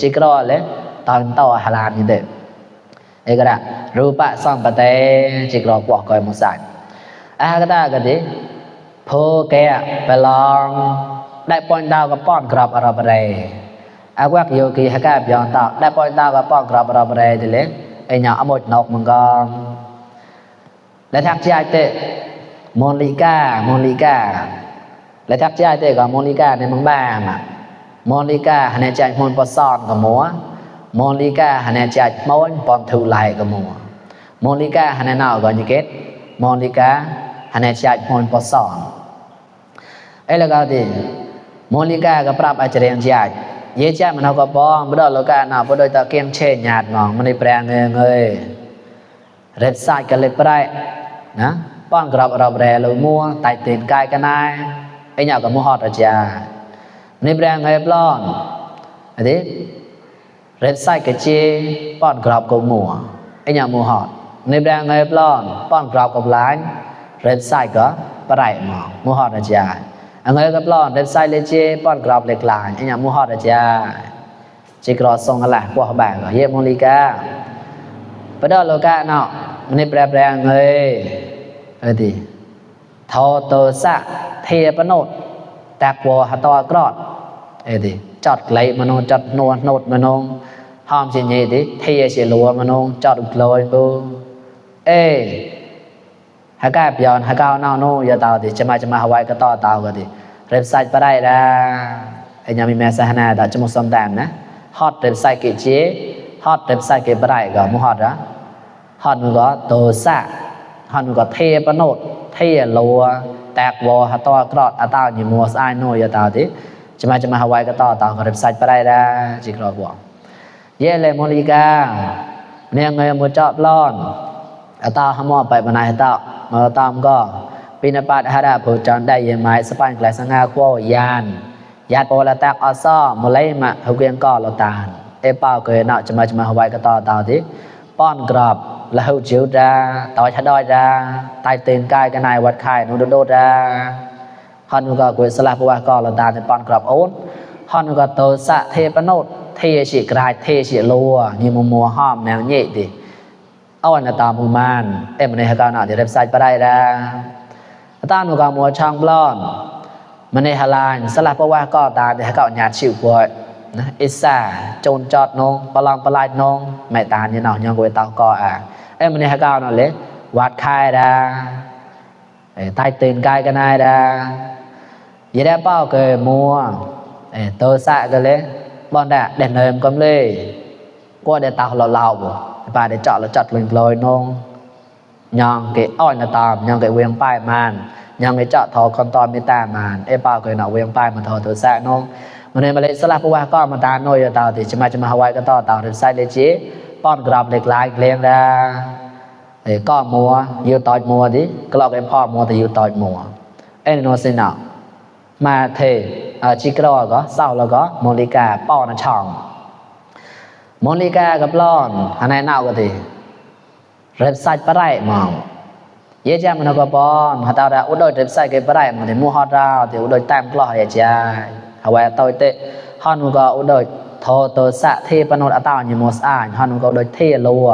จิกรอเลยตอนต่อหลานนี่เด้ก็ได้รูปะซ่องปะเตจิกรอกว่าก้อยมุสัยก็ได้ก็ดิโพแกไปลองได้ปอนดาวกับป้อนกรอบอรบเรอากวักโยกีฮักกาบยอนตาได้ปอนดาวกับป้อนกรอบอรบเรดิเลไอหยาอมดนกมังกรและทักใจเตมอลิกาและทักใจเตกับมอลิกาในมังบ้ามมอลิกาหันใจมอนปอซอนกับมัวมอลิกาหันใจมอนปอนทูไลกับมัวมอลิกาหันนาวกับยิเกตมอลิกาหันใจมอนปอซอนแล้วก็ดิมอลิกากับปราบอาจารย์ใจเยจ้ามันเอากระป๋องบ่ดอกโลกานาบ่โดยตะเกียงเชญาดงองมันได้แปลงเงยเร็ดสายกันเลยไปได้นะป้อนกรอบเราแปลเลยมัวไต่ตีนกายกันนายไอ้หยากับมัวหอดอาจารย์นี่แปลงเงยปล้อนอันนี้เร็ดสายกับเจป้อนกรอบกับมัวไอ้หยามัวหอดนี่แปลงเงยปล้อนป้อนกรอบกับหลานเร็ดสายก็ไปได้หมอมัวหอดอาจารย์เงยกับล้อนเด็ดไซเลเจป้อนกรอบเล็กลายไอ้ยังมูฮอดอาจารย์จิกรอทรงอะไรพวกบ่างก็เยมลิกาประเดี๋ยวโลกาเนาะมันนี่แปลงเงยดิทอโตสะเทปโนดแตกวัวหัตวกรอดดิจอดไหลมโนจอดนวลโนดมโนห้อมเสียงดิเทียเสียลัวมโนจอดลอยปูฮักกาบยอนฮักกาวนาวโนยาตาวดิจะมาหวายก็ต่อตาวก็ดิเร็บไซต์ไปได้ละไอ้ยังมีแม่สหนาแต่จะมุสลิมแดมนะฮอตเร็บไซต์กิจฮ ฮอดเว็บไซต์เก็บบ่ได้ก็บ่ฮอดนะฮอดมันก็โตซะฮอดมันก็เทปโนดเทลัวแตกวอหาตอกรอดอาตาอยู่มัวสายโนยตาติจะมาหาไว้ก็ต่อก็เว็บไซต์บ่ได้ดาจิกรอบ่เยเลโมลิกาเนี่ยเงยบ่จอบร้อนอาตาหมอไปบ่นายตามาตามก็ปินปาดหาดาผู้จันได้ยหมายสปันกลายสังหาควญาณปอละตักอซอมไลมะฮุเกียงก็ละตานเอเป้าเกยนะจะมาหาไว้ก็ต่อตาติป้อนกรอบละหูจิวดาต่อชะดอยดาตายตื่นกายกันนายวัดไข่นูโดดาฮอนก็กวยสลาปวะก็ละตานในป้อนกรอบโอนฮอนก็โตสะเทปโนดเทสิกรายเทสิลัวยิมัวห้อมแนวเยติเอาอันตามมุมานเอ็มในฮะกานะที่เว็บไซต์บ่ได้ดาตาหนูก็มัวช่างบลอนมันในฮาลานสลับเพราะว่าก็ตาเดี๋ยวก็หยาดชิวป่วยนะอิสาโจนจอดน้องปลองปลายน้องไม่ตาเนี่ยเนาะยังกูไปตาก็มันในฮะก็เนาะเลยวัดคายดาใต้ตื่นกายกันนายดาอย่าได้เป้าเกยมัวโตสะกันเลยบอลด่าเด่นเนิมก็เลยก็ได้ตาเหล่าบ่ป่าได้เจาะแล้วจัดลอยน้องยังเกยอ้อยนะตามยังเกยเวียงป้ายมันยังไม่เจาะทอคอนตอนไม่ตามานเอเป้าเกยเนาะเวียงป้ายมาทอตัวแซ่น้องมันในมาเลสลาเพราะว่าก็มาตาโนยตาติจะมาหาไว้ก็ต่อตาเดินไซเลจิป้อนกราบเล็กลายเลี้ยงดาก็มัวยืดต่อยมัวดิก็เราเก็บพ่อมัวแต่ยืดต่อยมัวโนซินามาเทชิกรอก็เศร้าแล้วก็โมลิกาป้อนช่องโมลิกากับล้อนอันไหนเน่าก็ทีเว็บไซต์ปะไรมองเยอะแยะมันก็ปอนหาตาดาอุดอยเว็บไซต์เก็บปะไรมันถึงมัวฮอดดาวถึงอุดอยแต้มกล้อเยอะแยะเอาไว้ต่อยเตะฮอนก็อุดอยโทโตสะเทปนนอัตาอยู่มัวสอ่านฮอนก็อุดอยเทลัว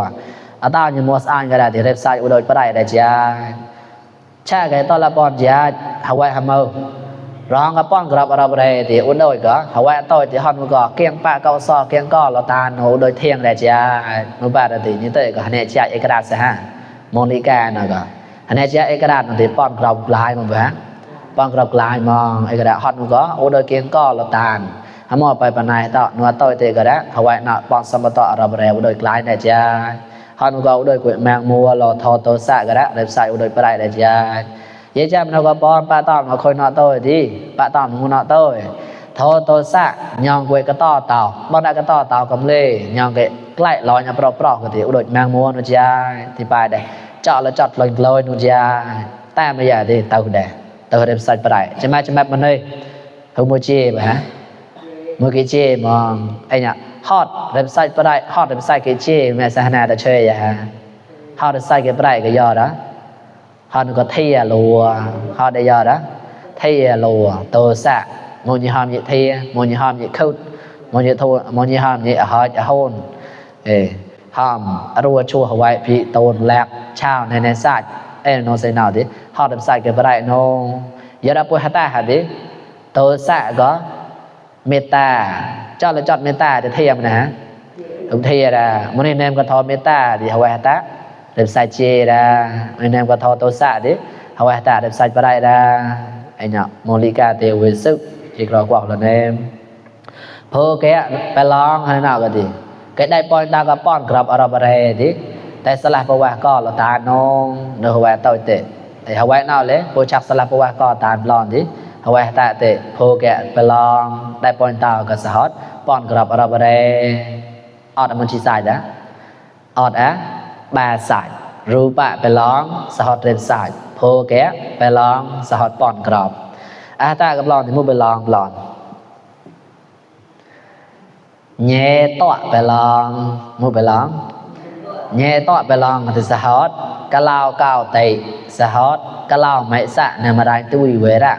อัตาอยู่มัวสอ่านก็ได้ที่เว็บไซต์อุดอยปะไรได้จ้าแช่ไก่ตอนละปอนจ้าเอาไว้ทำเอาร้องกับป้อนกรับอะไรไปที่อุดอยก็เอาไว้ต่อยที่ฮอนก็เกียงปะเกาซอเกียงก็เราตาโนอุดอยเทียงได้จ้านุบาดตินี่เตะก็เนี่ยจ้าเอกราชฮะโมลิกานะก็อันนี้จะเอกราชนั่นที่ป้อนกรับลายมันแบบป้อนกรับลายมองเอกราชฮอตมันก็โอ้โดยเกียงก็ละตาลถ้ามอไปปนายต่อนัวต่อยเตะก็ได้เอาไว้น่ะป้อนสมบัติอะไรไปโดยกลายได้จ้าฮอตมันก็โดยกวยแมงมัวรอทอโตสะก็ได้เล็บใส่โดยปลายได้จ้าเยี่ยมมันก็ป้อนป้าต้อมมาคอยนอต่อยดีป้าต้อมมันนอต่อยทอโตสะยองกวยก็ต่อเต่าบ้านได้ก็ต่อเต่ากำเล่ยองเกะใกล้ลอยเนี่ยปลอกก็ที่โดยแมงมัวนะจ้าที่ปลายได้เจาะแล้วจัดลอยนู่นจ้าแต่ไม่อยากที่เต่าแดงเต่าเด็บใส่ปลายจะมามันเลยเขาโมจิไปฮะโมกิจิมองไอ้เนี่ยฮอตเด็บใส่ปลายฮอตเด็บใส่กิจิแม่สหนาแต่เชยอย่าฮะฮอตเด็บใส่กิปลายก็ยอดนะฮอตก็เทียลัวฮอตได้ยอดนะเทียลัวโตสะโมญิฮามยิ่งเทียโมญิฮามยิ่งขุดโมญิฮามยิ่งหอยจะโหนห้ามรัวชัวหายพี่โตนแหลกชาวในสายโนเซนเอาดิฮอดใส่เก็บไรโนยาดาปุยฮัตตาหาดิโตสะก็เมตตาเจ้าเลยจอดเมตตาจะเทียมนะฮะผมเทียนะมันนี่เนมก็ทอเมตตาดิหายฮัตตาเด็บใส่เจนะมันเนมก็ทอโตสะดิหายฮัตตาเด็บใส่ปไรนะไอ้เนี่ยโมลิกาเตวิสุอีกรอกว่าละเนมเพอแกไปลองให้น่าก็ดีcái đây point ta có point grab ở đây thì tại sao lại bảo có là ta non nữa vậy tôi tệ thì họ vậy nào lấy cô chắc sao lại bảo có ta lon thì họ vậy ta tệ phô kẹtไปลองได้ point ตาก็สะฮอด point grab ở đây ออดมันชี้สายนะออดบาสายรูปะไปลองสะฮอดเรนสายโพแกไปลองสะฮอด point grab ตากับลองที่มุไปลองเย่ต่อไปลองมูไปลองเย่ต่อไปลองที่สะฮอดกะลาวก้าวเตะสะฮอดกะลาวไม่สะในมาได้ตุ้ยเวระ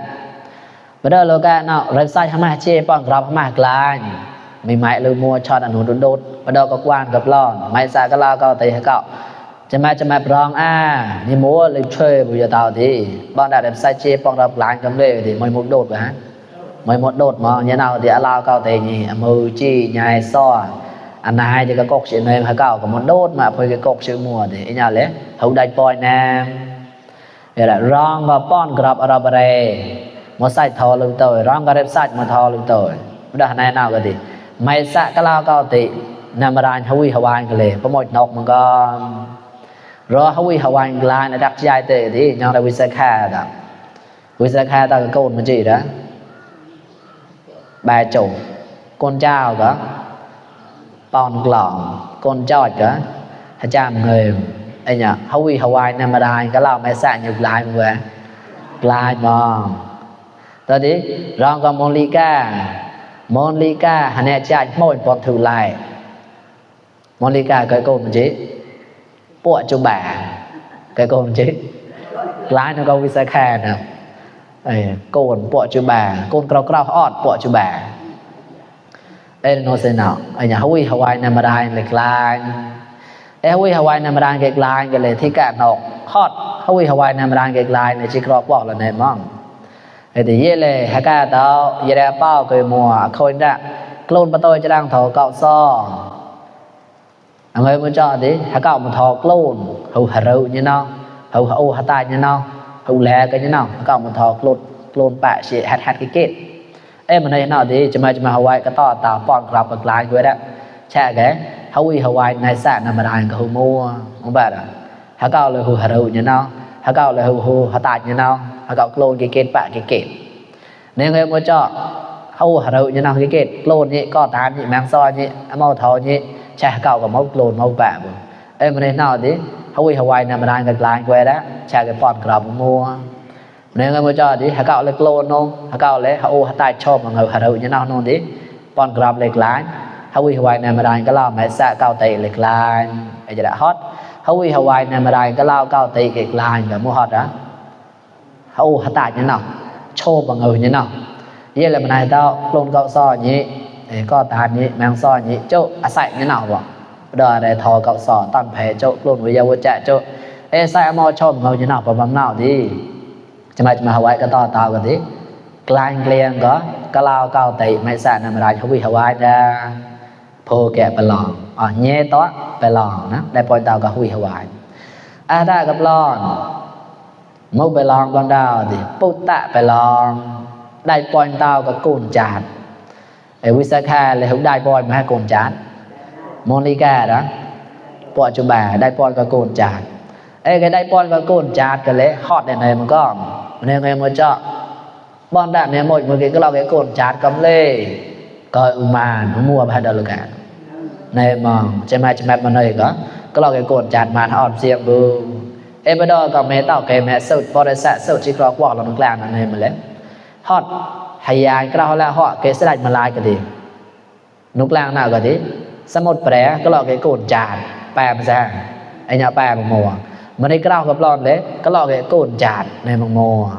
ประเดี๋ยวเราก็เนาะเว็บไซต์ทำมาเช่ป้อนกรอบมากลายมีไม้ลืมมัวช็อตอันหนุนโดดประเดี๋ยวก็กว้านกับลอนไม่สะกะลาวก้าวเตะให้เก่าจะมาปรองนี่มัวลืมช่วยบุญยาตาวที่บ้านได้เว็บไซต์เช่ป้อนกรอบลายกันเลยที่ไม่มุดโดดไปฮะไม่หมดโดดมองอย่างนั้นที่เราเก่าแต่นี่มือจี้ใหญ่ซ้ออันนั้นจะก็กกเสียเงินให้เก่ากับมันโดดมาเพื่อก็กกเชื่อมัวที่อย่างนั้นเลยเขาได้ปล่อยน้ำนี่แหละร้องก็ป้อนกรับอะไรไปมาใส่ทอลึกตัวร้องก็เร็บใส่มาทอลึกตัวไม่ได้ไหนnàoก็ดีไม่สะก็เราเก่าติ นามรานฮาวิฮาวายกันเลยพอหมดนกมันก็รอฮาวิฮาวายกลายนะดักใจเตะดิยังได้วิสาขาดะวิสาขาตาก็โกนมันจีนะbài chủ con trao cả pon lỏng con chọi cả hai trăm người anh nhở Hawaii Hawaii nam đài cái lao mẹ xài nhiều lại mọi lại mà tới đi rong còn Monica anh em chạy mồi bọn thử lại Monica cái cô mình chứ bộ chú bà cái cô mình chứ lại nó câu visa kha nè cô bộ chú bà con cào ọt bộ chú bà đây nó sẽ nào anh nhà Hawaii Hawaii nam đài lịch lại Hawaii Hawaii nam đài lịch lại cái này thì cả nọ hot Hawaii Hawaii nam đài lịch lại này chỉ có bỏ là này mong thì vậy là hai cái đó vậy là bao cái mùa khôi đã clone bắt tôi cho đang thọ cạo so người mới cho đi hai cạo một thọ clone hậu hà rượu như nào hậu hậu hà tai như nào hậu lẹ cái như nào cạo một thọ clone bạ sẽ hạt cái kết em mà này nào đi cho mà Hawaii cái to tàu pon gặp cực lại với đó cha cái Hawaii này sạn nằm đài cái mua không biết à hai cạo là hậu hà rượu như nào hai cạo là hậu hà tai như nào hai cạo clone cái kết bạ cái kết nên người mới cho hậu hà rượu như nào cái kết clone nhỉ có tán nhỉ mang soi nhỉ màu thò nhỉ cha cạo có màu clone màu bạ em mà này nào đi Hawaii nằm đài cực lại với đó cha cái pon gặp mua nên người mới cho đi hai cạo lấy clone không hai cạo lấy hậu hà tai cho mà người hà rượu như nào non đi pon gặp lấy lại Hawaii nằm đài cái lao mẹ xạ cạo tẩy lấy lại bây giờ đã hot Hawaii nằm đài cái lao cạo tẩy lấy lại cả mua hot đó hậu hà tai như nào cho bằng người như nào vậy là này tao clone cạo so nhỉ có tàn nhỉ mang so nhỉ chỗ sạch như nào vậy đời này thò cạo sò toàn phải chỗ clone với nhau chạy chỗ sai mo cho bằng người như nào và bằng nào đi cho mà Hawaii cái to tao cái tí klein klein có cái lao cao tẩy mấy sạn nằm lại Hawaii ra phô kẹp bờ lòn nhẹ to bờ lòn đó đây point tao cái Hawaii đã gặp lòn một bờ lòn con đào thì bút tạ bờ lòn đây point tao cái cồn chát Wisaka là không đây point mà hai cồn chát Monica đó bộ chú bà đây point cái cồn chát cái đây point cái cồn chát cái lẽ hot này mà có nên người mới cho bọn đạn này một cái lao cái cồn chát cầm lê coi mà nó mua bao giờ cả này mà trên mai mà này có cái lao cái cồn chát mà họ xiêm bù em bây giờ có mẹ tao cái mẹ sâu bỏ ra sâu chỉ có quả là nó làm này mà lấy hot hay ai cái lao là họ cái sẽ đánh mà lại cái gì nút lang nào cái gì sắm một bẻ cái lao cái cồn chát bàm ra anh nhà bàm mùa mà đây cái lao gặp lon đấy cái lao cái cồn chát này mà mùa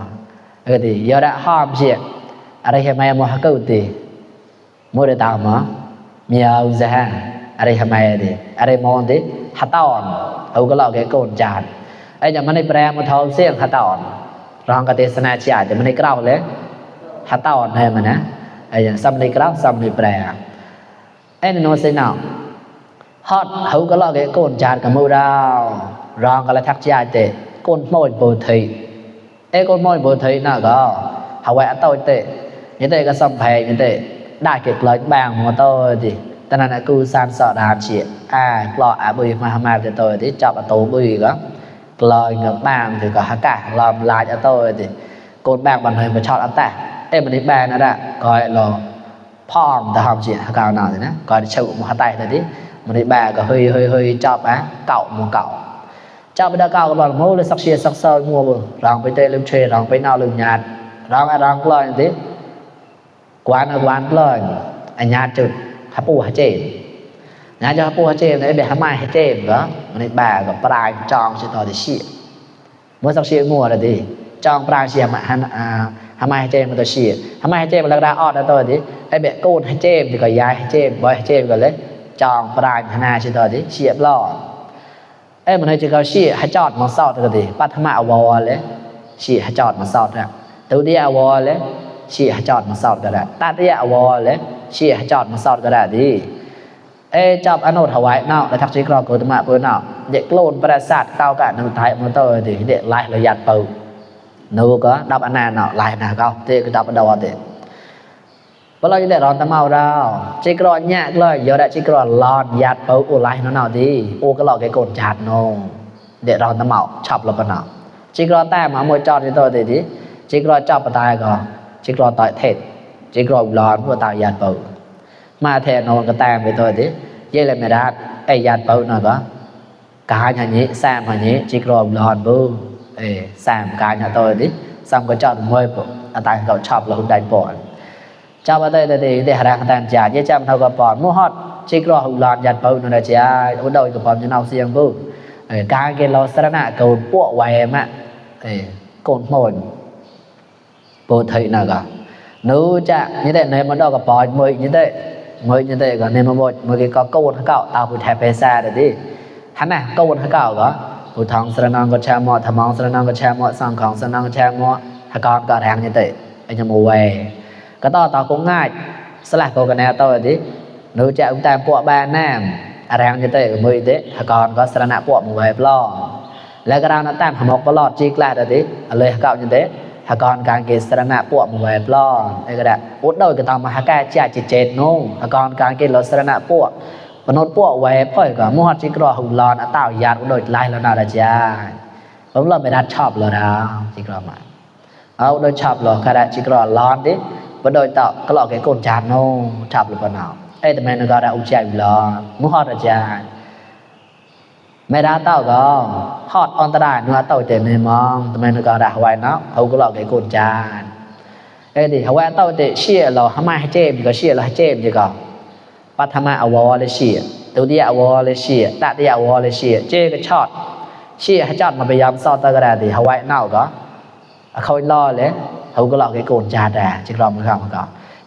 cái gì giờ đã hòm chuyện ở đây hôm nay mua câu gì mua để tao mà nhiều ra ở đây hôm nay thì ở đây món tí hạt tòn hầu cái lao cái cồn chát nhà mình đây bè một thầu xiên hạt tòn rong cái tên na chạy thì mình đây cái lấy hạt tòn này mà nè xăm đây cái xăm đây bè nó sẽ nào hot hầu cái lao cái cồn chát cả mưa đào rong cái là thắt chạy thì cồn mồi bồ thị con mồi bồ thị nào có Hawaii tôi tệ như thế cái xăm phèn như thế đại kịch lớn bàng mà tôi thì ta là cứ san sợ đàn chuyện lo bùi mà thì tôi thì chọc tố bùi đó lời ngược bàng thì có cả làm lại cho tôi thì côn bàng bằng hơi mà chọn ăn ta em mình đi bàng nó đã gọi là phong ta học chuyện cao nào thì nó gọi là chịu một tay thôi đi mình đi bàng có hơi chọc cậu một cậu chọc bây giờ cậu có bằng mẫu lên sắc xia sắc sơ mua bờ rongไปเตะลืมเชรองไปนาวลืมญาติรองเลยที่กวนเลยอันญาติจุดฮับปูฮัเจมญาติจะฮับปูฮัเจมเนี่ยแบบฮับไม้ฮัเจมก็มันในบ่ากับปลายจองสิต่อที่เชี่ยเมื่อสักเชี่ยงัวเลยดิจองปลายเชี่ยมาฮับไม้ฮัเจมมันตัวเชี่ยฮับไม้ฮัเจมมันลักดาออดแล้วตัวดิไอ้แบบโกนฮัเจมที่ก็ย้ายฮัเจมบอยฮัเจมก็เลยจองปลายหน้าสิต่อที่เชี่ยบล้อmình hay chỉ có xì hay chọt mà sọt cái gì bắt thằng mạo vò lấy xì hay chọt mà sọt ra từ đi vò lấy xì hay chọt mà sọt cái đó ta đi vò lấy xì hay chọt mà sọt cái đó đi chọt anh nốt Hawaii nào để thắc chí có của tụi mạ của nào để clone para sát cao cả nông thái mà tôi thì để lại là giặt bầu nếu có đọc anh nào lại nào cao thì cái đọc ở đâu thì lo như đòn ta mau đâu chỉ có nhẹ rồi giờ đã chỉ có lon giặt bầu u lại nó nào đi u cái lọ cái cồn chặt nó để đòn ta mau chọc là bên nào chỉ có ta mà môi tròn thì tôi thì đi chỉ có chọc vào tai có chỉ có tại thịt chỉ có lon của tạo giặt bầu mà thề nó cái tam với tôi đi vậy là mày đã ai giặt bầu nào có cả nhà nhí sam nhà nhí chỉ có lon bầu sam cả nhà tôi đi xong có chọn môi bộ tại cậu chọc là không đánh bỏ chào bà tây thì để hàng tàn trả với trăm thâu gặp bọn mua hot chỉ có hùng lòn giặt bầu nó là chỉ ai ở đâu gặp bọn như nào xiềng bưu cái lo sát nạ cầu bộ hoài mà cồn mồn bộ thầy nào cả nếu chả như thế này mà đâu gặp bọn mới như thế còn nên mà một cái có câu cạo tao bị thẹp xa rồi đi hắn này câu cạo có bộ thằng sát nạ có cha mọ thằng mong sát nạ có cha mọ sangของsát nạ có cha mọ thằng con có thằng như thế anh em mua vềก็ต่อcũngง่ายสลักโกกันแนวต่อดิหนูจะอุ้มตามพวกบ้านน้ำอะไรอย่างเงี้ยมือเด็กก่อนก็สระนาพวกมือไว้ปล้อแล้วก็เราหน้าตามหมอกปลอดจีกลาดดิเลยเก่าอย่างเด็กก่อนการเกิดสระนาพวกมือไว้ปล้อไอ้ก็ได้อุดโดยก็ต้องมาหาแก่จ่าจิตเจนนู่ก่อนการเกิดรถสระนาพวกมนุษย์พวกไว้พ่อยก็มั่วจีกรอหุ่นลอนเต่ายาอุดโดยไล่แล้วน่าจะจ้าผมเราไม่ได้ชอบเลยนะจีกรอมาเอาโดยชอบเลยก็ได้จีกรอลอนดิvà đôi tạo cái lọ cái cồn chặt nó chọc được phần nào ấy tụi mình nó đã ông chạy lò muốn hot là chạy mày đã tạo có hot on ta đài nó tạo tiền này mong tụi mình nó đã hoài nó không có lọ cái cồn chặt ấy thì hoài tạo tiền xia lò hăm mai hay chém có xia là hay chém gì cả bắt hăm mai áoเลยxiaตัวที่áoเลยxiaตะที่áoเลยxiaเจ๊ก็ช็อตxiaให้ช็อตมาพยายามซ้อนตะกระดาษthì hoài nào có khôi loเลยkhông có lọ cái cồn chặt à chỉ còn một không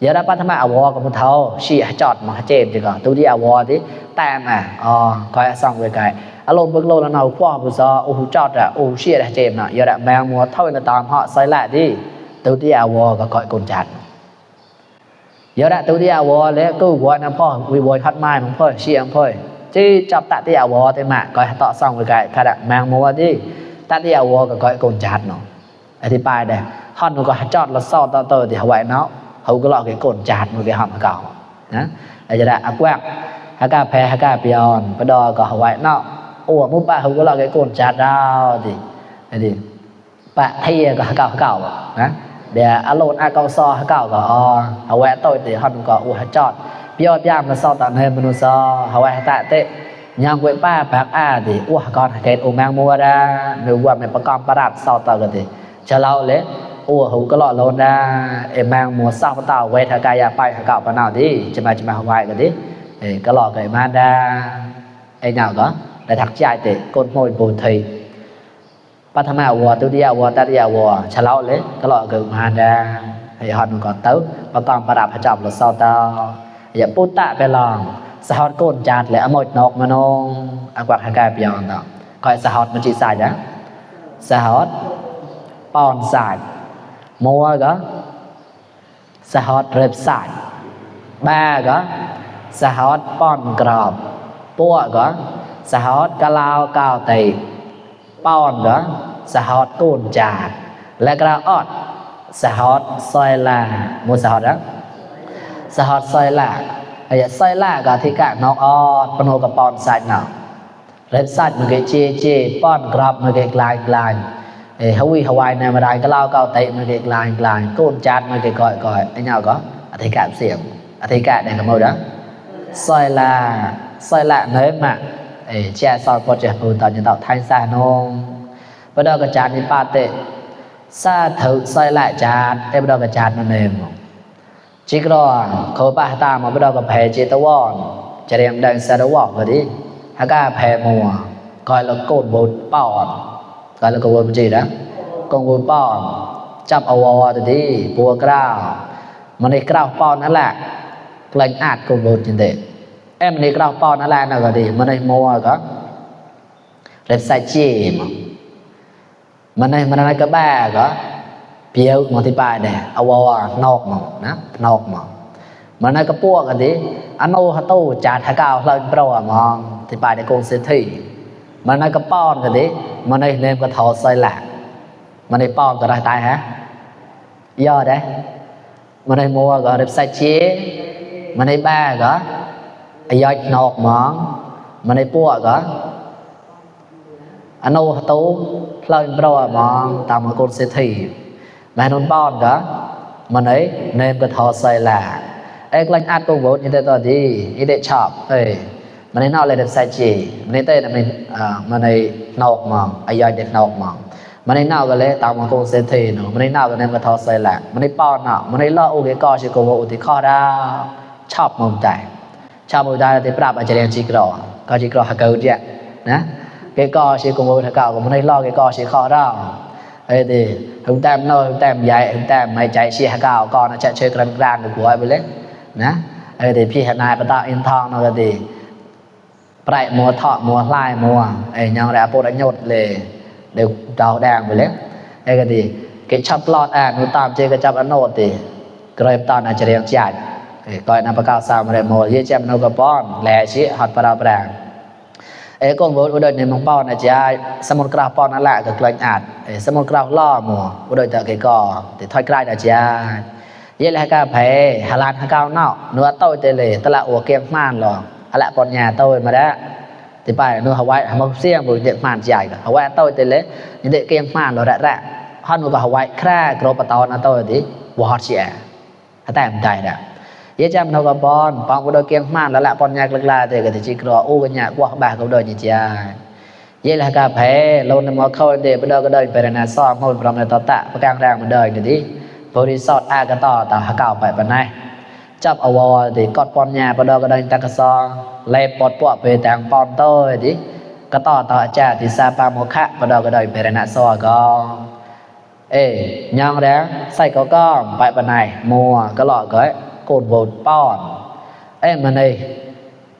giờ đã bắt thằng áo có một thâu xì chọt mà chém chỉ còn tôi đi áo thì tam coi xong rồi cái lôn bước lôn là nào qua bây giờ chọt à xì đã chém nè giờ đã mang mua thôi là tạm họ xoay lại đi tôi đi áo có coi cồn chặt giờ đã tôi đi áo lấy cứ gọi nóพ่อวิบอยคัดไม้ของพ่อเชียงพ่อchứ chọc tạ đi áo thì mà coi tọ xong rồi cái khai đã mang mua đi tạ đi áo có coi cồn chặt nó thì bài đây hòn nó có chọt là sau tao tơ thì hoài nó không có lọ cái cồn chặt một cái hòn cào đó đây là quẹt haka phe haka pion bắt đầu có hoài nó mua ba không có lọ cái cồn chặt đâu thì bạn thay có cào đó để alon cao so cào có hoài tôi thì hòn có chọt pion piam là sau tao này mình so hoài tạ tệ nhang quậy ba bạc thì con cái mang mua ra nếu qua mình conประดับ sau tao thì cho lâu lấy không có lọ lôn ra em mang mùa sau tao quay thà cài bay thà cạo vào nào đi chỉ mà hoài cái đi cái lọ cái mang ra ai nào đó để thắt chạy để côn môi bồn thầy bắt thằng nào vợ tôi đi vợ ta đi vợ cho lâu lấy cái lọ cái mang ra thì họ còn tấu và cònประดับchọc là sau tao giờ bút tạไปลองสะฮอดโกนจาดและอมดนกมานงกว่าคายเปียนต่อคอยสะฮอดมันจีใส่นะสะฮอดปอนใส่mua có xã hội rệp sạch ba có xã hội pon grab bua có xã hội ca lao cao tì pon có xã hội cồn chặt là cái ọt xã hội xoay là mua xã hội đó xã hội xoay là có thì cả nó ọt pon hồ cả pon sạch nào rệp sạch một cái chê pon grab một cái lại Hawaii này mà đại cái lao cao tệ mà cái lại cồn chặt mà cái gọi anh nào có thấy cảm xiềng thấy cả này là màu đó xoay là nơi mà che soi qua trẻ hồn tao nhân tạo thanh xa nông bắt đầu cái chặt đi ba tệ xa thử xoay lại chặt em bắt đầu cái chặt nó mềm chỉ có khối ba ta mà bắt đầu cái phê chế tao won chỉ đem đang xa đấu won rồi đi hai cái phê mùa gọi là cồn bột bỏn gọi là cồn gì đó con bột bỏn chắp ao thì đi bùa cao mà này cao bỏn nó là lạnh ạt cồn bột như thế em này cao bỏn nó là nào cái gì mà này mua có đẹp sai chi mà này cái ba có biểu một tí bài này ao nọc mà mà này cái bùa cái gì anh ô hả tu chặt hả cao lên pro mà tí bài này con sẽ thị mà này cái bỏn cái gì mà này nên cái thò xoay lạc mà này bỏn cái này tai hả do đấy มันให้มัวก็เริ่มใส่เจี๊ยมันให้บ้าก็ไอ้ยอดนอกมองมันให้ปัวก็อันโน้ตตู้เราอินโปรมองตามคนเศรษฐีแม่นนป้อนก็มันให้เนมก็ทอใส่ละไอ้กลังอัดก็โหวตยังได้ต่อดียังได้ชอบมันให้นอกเลยเริ่มใส่เจี๊ยมันให้เต้นมันให้นอกมองไอ้ยอดเด็กนอกมองมันให้นอกก็เลยตามคนเศรษฐีเนาะมันให้นอกก็เนมก็ทอใส่ละมันให้ป้อนเนาะมันให้ล่อโอเคก็ชิโกโวอุติข้อดาชอบมองใจชอบมองใจที่ปราบอาจจะเรียนจิกรอก็จิกรอหักเกิดเจ้านะcái co sẽ cùng với thằng cậu cũng đây lo cái co sẽ khó đâu ấy thì chúng ta nói chúng ta dạy chúng ta mày chạy xe thằng cậu con nó chạy chơi grand grand được của ai bên đấy nè ấy thì khi hiện nay bắt đầu in thong nó thì phải mua thọ mua lai mua ấy nhau đã bộ đánh nhột lề đều đầu đàng bên đấy ấy thì cái chắp lọt nó tạm chơi cái chắp ăn nốt thì cái tao nó chơi chạy coi nó bắt đầu sao mà để mua dễ chém nó có bón lẻ chứ hot bắt đầu bàngก็บ่อุดรในมองป้อนนะจ๊ะสมุนกราวป้อนนั่นแหละก็กลางอาดสมุนกราวล่อหมู่อุดรแต่ก็ติถอยใกล้นะจ๊ะเยอะแล้วก็ไผหาลานหาเก้าเนาะนัวโตเตเลยตะละอัวเกียงม่านหรออะละปอนญาโตมาแล้วติไปนัวหาไว้หามาเสียงบ่เด็กม่านใหญ่ก็หาไว้โตเตเลยนี่เด็กเกียงม่านหรอแระฮอนก็หาไว้แค่กรปตอนนะโตติบ่ฮอดเสียแต่มันได้น่ะเยอะจำเราก็ปอนอุดรเกียงม่านแล้วละปอนยากลึกลาแต่ก็จะจิกรออู้กันยากกว่าบ้าก็อุดรนี่จ้าเยอะแล้วก็แพ้ลงในมอเข้าเดบอุดรก็เดินไปนาซ้อมมุ่งพร้อมในต่อตะประกางแรงมันเดินดิบริษัทอาก็ต่อหาเก่าไปปนไหนจับอวอดิกอดปอนยาอุดรก็เดินตะกะซอเล่ปอดปวไปแต่งปอนโต้ดิก็ต่อจ้าที่ซาปาโมคะอุดรก็เดินไปนาซ้อก็ยังแล้วใส่ก็ไปปนไหนมัวก็หลอกก็โกดโบดป้อนมันนี่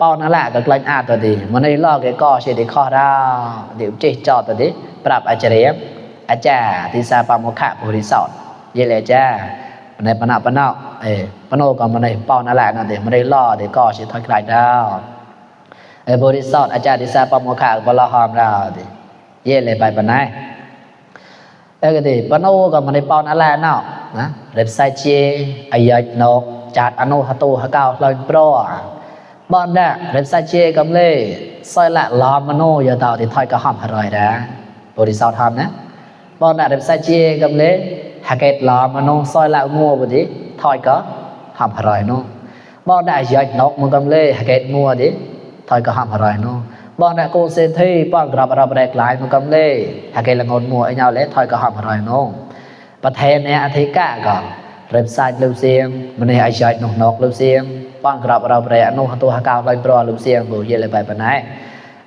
ป้อนนั่นแหละก็กลางอาตัวดีมันนี่ลอกcái co sẽ để kho ra điều chỉ choตัวดีปรับอาจารย์ที่ซาปาโมคะบริษัทยี่เลยจ้ามันนี่ปนปนก็มันนี่ป้อนนั่นแหละนั่นเดี๋ยวมันนี่ลอกเดี๋ยวก็sẽถอยกลายดาวบริษัทอาจารย์ที่ซาปาโมคะก็รอหอมเราดิยี่เลยไปปนไหนก็ดีปนก็มันนี่ป้อนนั่นแหละเนาะนะเล็บไซเจอายะนกจัดอนุหตูหะเก้าลอยโปรบอนได้เร็บซาเจกำเล่ซอยละลอมโนยาตาวที่ถอยก็หอมอร่อยนะบริษัททำนะบอนได้เร็บซาเจกำเล่หะเกตลอมโนซอยละงัวบุดิถอยก็หอมอร่อยโนบอนได้ยอดนกมันกำเล่หะเกตงัวดิถอยก็หอมอร่อยโนบอนได้โกเซนที่ป้อนกรับรับแรกหลายมันกำเล่หะเกตละงนงัวไอ้เงาเล่ถอยก็หอมอร่อยโนประเทศเนี่ยอธิกะก็เริ่มสร้างลูกเสียงมันในไอชอยนกลูกเสียงป้อนกรับเราไปอนุตัวหากาวลอยปลอลูกเสียงบุเยเลยไปปนไหน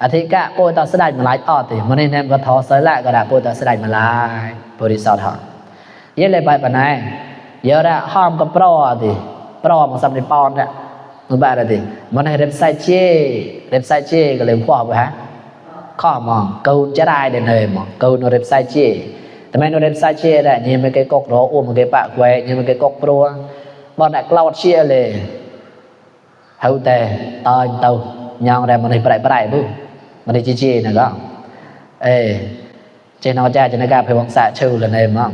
อธิกะโปรตัสได้มาหลายต่อติมันในแนมก็ทอสละก็ได้โปรตัสได้มาหลายบริษัทหอเยเลยไปปนไหนเยอะละห้อมก็ปลอติปลอมันสำเร็จป้อนเนี่ยมันแบบอะไรติมันในเริ่มใส่เจก็เลยข้อไปฮะข้อมองกูจะได้เดินเลยมองกูนเริ่มใส่เจแต่ไม่นเริ่มใส่เชี่ยได้ยังไม่เกี่ยกกรออุ้มไม่เกี่ยปะแควยังไม่เกี่ยกกปลัวบอลนักเล่าเชี่ยเลยเฮาแต่ตอนเตายังได้มันให้ไปบุมันได้ชี้นะก็เจนเอาใจจะนักการไปวังสะชูเลยเนี่ยมั้ง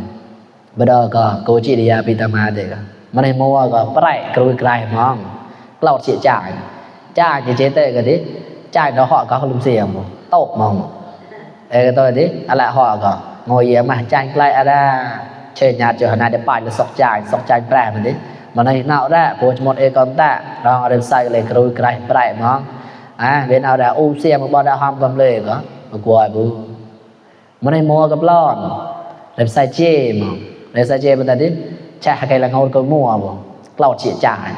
บัดก็โกจิเดียปิตามาเด็กมันให้มัวก็ไปกรุยไกลมั้งเล่าเชี่ยจ่ายเจเต้ก็ดิจ่ายเราhọก็ลุมเสียมตกมั้งตัวดิอะไรhọก็งอยมาจ่ายไกลอะไรเช่นญาติเจอหน้าเดี๋ยวไปเลยสกจ่ายแปรมันดิมันในหน้าได้พอจมดก่อนแต่เราเริ่มใส่เลยกรุยไกลแปรมั้งเว้นเอาได้อู้เสียมบอลได้ห้ามกำเลยก็กลัวบุมันในมัวกับล้อนเริ่มใส่เจมั้งเริ่มใส่เจมันแต่ดิแช่ใครละงอนก็มัวบ่เราเฉียดจ่าย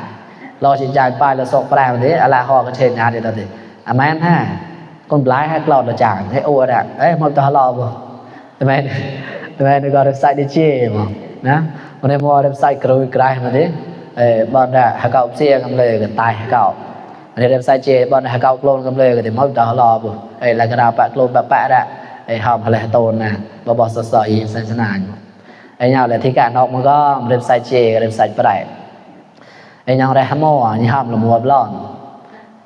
ไปแล้วสกแปรมันดิอะไรห่อก็เช่นญาติเดี๋ยวดิแม่นฮะคนร้ายให้เราละจ่ายให้โอ้ได้มันจะรอบ่ทำไมนี่ก็เริ่มใส่ดิเจมั้งนะมันในมัวเริ่มใส่กรุยไกลมันดิบอลได้หาเก่าเสียกำเลยก็ตายหาเก่าอันนี้เริ่มใส่เจบอลหาเก่าโกลนกำเลยก็ถึงมันจะรอบุแล้วก็ดาวปะโกลนปะได้หอมอะไรโตนนะบอสสอยสัญชนาอยู่เนี่ยแหละที่การนอกมันก็เริ่มใส่เจเริ่มใส่ปลายยังได้ฮามอนี่ห้ามละมัวบล้อน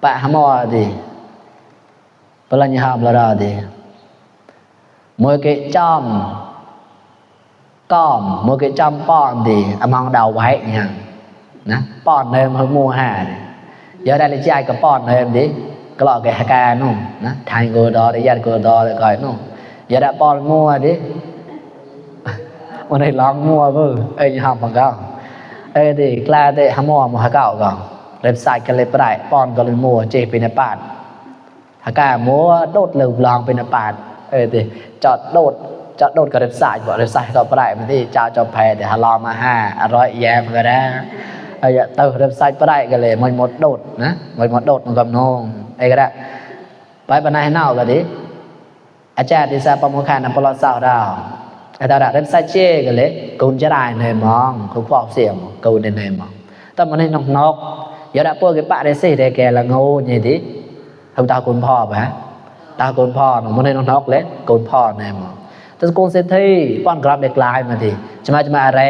ปะฮามอดิปะละนี่ห้ามละรอดิมวยเกจอมก้อมมวยเกจอมป้อนดิอมองดาวไว้เนี่ย นะป้อนเนมให้มัวหาเดี๋ยวได้เลยใจก็ป้อนเนมดิก็หลอกแกหากานู่นนะทายโกดอได้ยัดโกดอเลยก่อยนู่นเดี๋ยวได้ป้อนมัวดิวันนี้ร้องมัวเว้ยเอ้ยหอมบังเก้าเอ้ยดิกล้าเตะหมัวมาหาเก่าก่อนเล็บใส่กันเลยไปได้ป้อนก็เลยมัวเจเป็นในป่านหากามัวโดดเลยลองเป็นในป่านเอ้ยดิจอดโดดกับเล็บใส่บอกเล็บใส่ก็ไปได้มันที่เจ้าจอมแพ้แต่หาลองมา500แย่มันก็ได้ไอ้เต่าเล็บใส่ไปได้กันเลยมันหมดโดดนะมันหมดโดดมันกับน้องไอ้ก็ได้ไปบรรณาให้เน่ากันดิอาจารย์ที่ซาปมุขานำปลอดสาวดาวไอ้ดาวเล็บใส่เจ๊กันเลยกูจะได้เนยมองกูพอกเสียงกูเนยมองแต่มันให้นกอย่าได้พวกcái bạn đấy xí để kẻ là ngu như thế không tao cồnพ่อไปฮะตาcồnพ่อnóมันให้นกเล็กcồnพ่อเนี่ยมั้งแต่กูเซนที่ป้อนกราบเด็กลายมาดิจะมาอะไร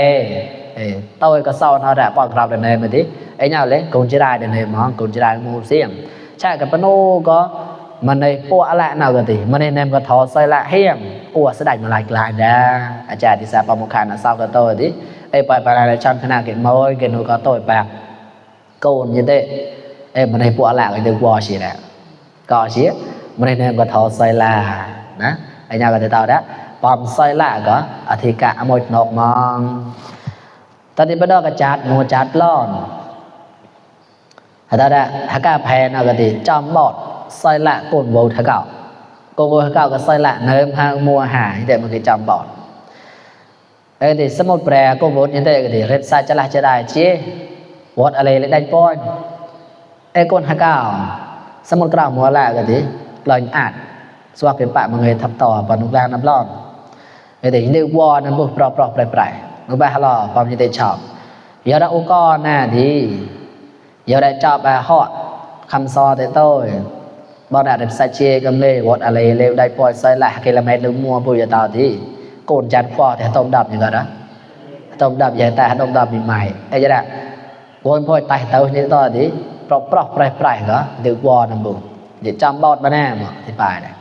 tôiก็เศร้าเท่าแต่ป้อนกราบเด็กเนี่ยมาดิไอ้เนี่ยเล็กกูจะได้เด็กเนี่ยมั้งกูจะได้มูเสียงใช่กับปโนก็มันในปัวอะไรnàoกันดิมันในเนมก็ทอใส่ละเฮียงปัวเสด็จมาลายกลายนะอาจารย์ที่ซาปมุขานเศร้ากับtôiดิไอ้ไปอะไรชั้นขนาดเกิดมอยเกิดหนูก็tôiไปcôn như thế em mình hay bỏ lại cái đường qua gì nè có chứ mình hay có thọ xoay là đó anh nhau cái tao đó bom xoay lại có thì cả một nọc mong ta đi bắt đầu cái chát mua chát lon ta đã thà cả phèn nào cái thì trong bọt xoay lại cồn vô thà cạo cồn vô thà cạo cái xoay lại nơi hàng mua hải để một cái trong bọt đây thì sắp một bè cồn vô như thế cái thì rep sai cho lại cho đài chứวอดอะไรเลยได้ป้อนไอ้คนหาเก่าสมุนกล่าวมัวละกันดิลอยอาดสวักเป็นปะมันเลยทับต่อปนุกลางน้ำร้อนไอ้เด็กเรียกวอนั่นบุปผาปลายนุบะฮลอความยินดีชอบเดี๋ยวได้อุกรน่ะดีเดี๋ยวได้จอบหอดคำซอแต่โต้บอลได้ใส่เชกำเลยวอดอะไรเลยได้ป้อนใส่ละกิโลเมตรหรือมัวปุยตาที่โกนจัดฟอแต่ต้มดับอย่างนั้นนะต้มดับใหญ่แต่ต้มดับใหม่ไอ้จะได้วนพ่อยตายเต่านี่ต่อดิปลอกปลายก็เดือดวอน้ำบุเดี๋ยวจำบอดมาแน่หมดที่ปลายเลย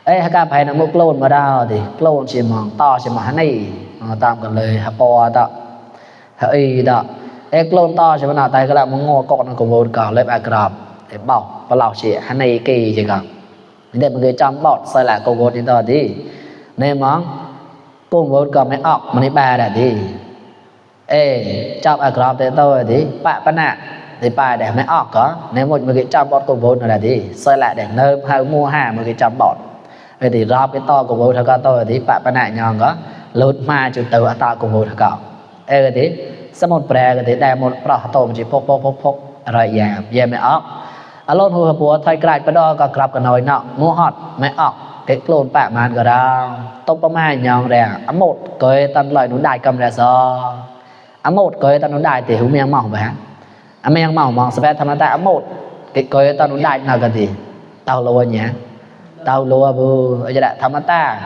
เอ้ยฮักการภายน้ำมุกโกลนมาดาวดิโกลนเชียมองต่อเชียมองฮันนี่ตามกันเลยฮัปปอต่อฮัอีต่อเอ้ยโกลนต่อเชียมองตายก็แล้วมึงงอกอกนั่งกบวนก่อนเล็บอากราบเอ้ยเบาปลอกเชียฮันนี่กี่จริงกันเด็กมันเคยจำบอดใส่ละกบวนนี่ต่อดิเนี่ยมองกบวนก่อนไม่ออกมันนี่แปลได้ดิchọc ở grab để tôi thì bạn bạn ạ thì bài để mới ọc có nếu một cái trăm bọt của vốn là đi xoay lại để nơm hay mua hàng một cái trăm bọt vậy thì grab cái to của vốn theo tôi thì bạn bạn ạ nhon có lút ma chụp từ to của vốn theo cái thì sẽ một bè cái thì đem một pro tôm chỉ phốc rồi giờ mới ọc alone hùa bùa thay cái cái đó có grab cái nồi nọ mua hot mới ọc cái clone bạn man cái đó tôm bông mai nhon rẻ một cái tân lời núi đại cầm rẻ so một cái tao nó đại thì không miếng mỏng vậy hả miếng mỏng sẽ thằng ta một cái tao nó đại nào cái gì tao lùa nhỉ tao lùa bu ở đây thằng ta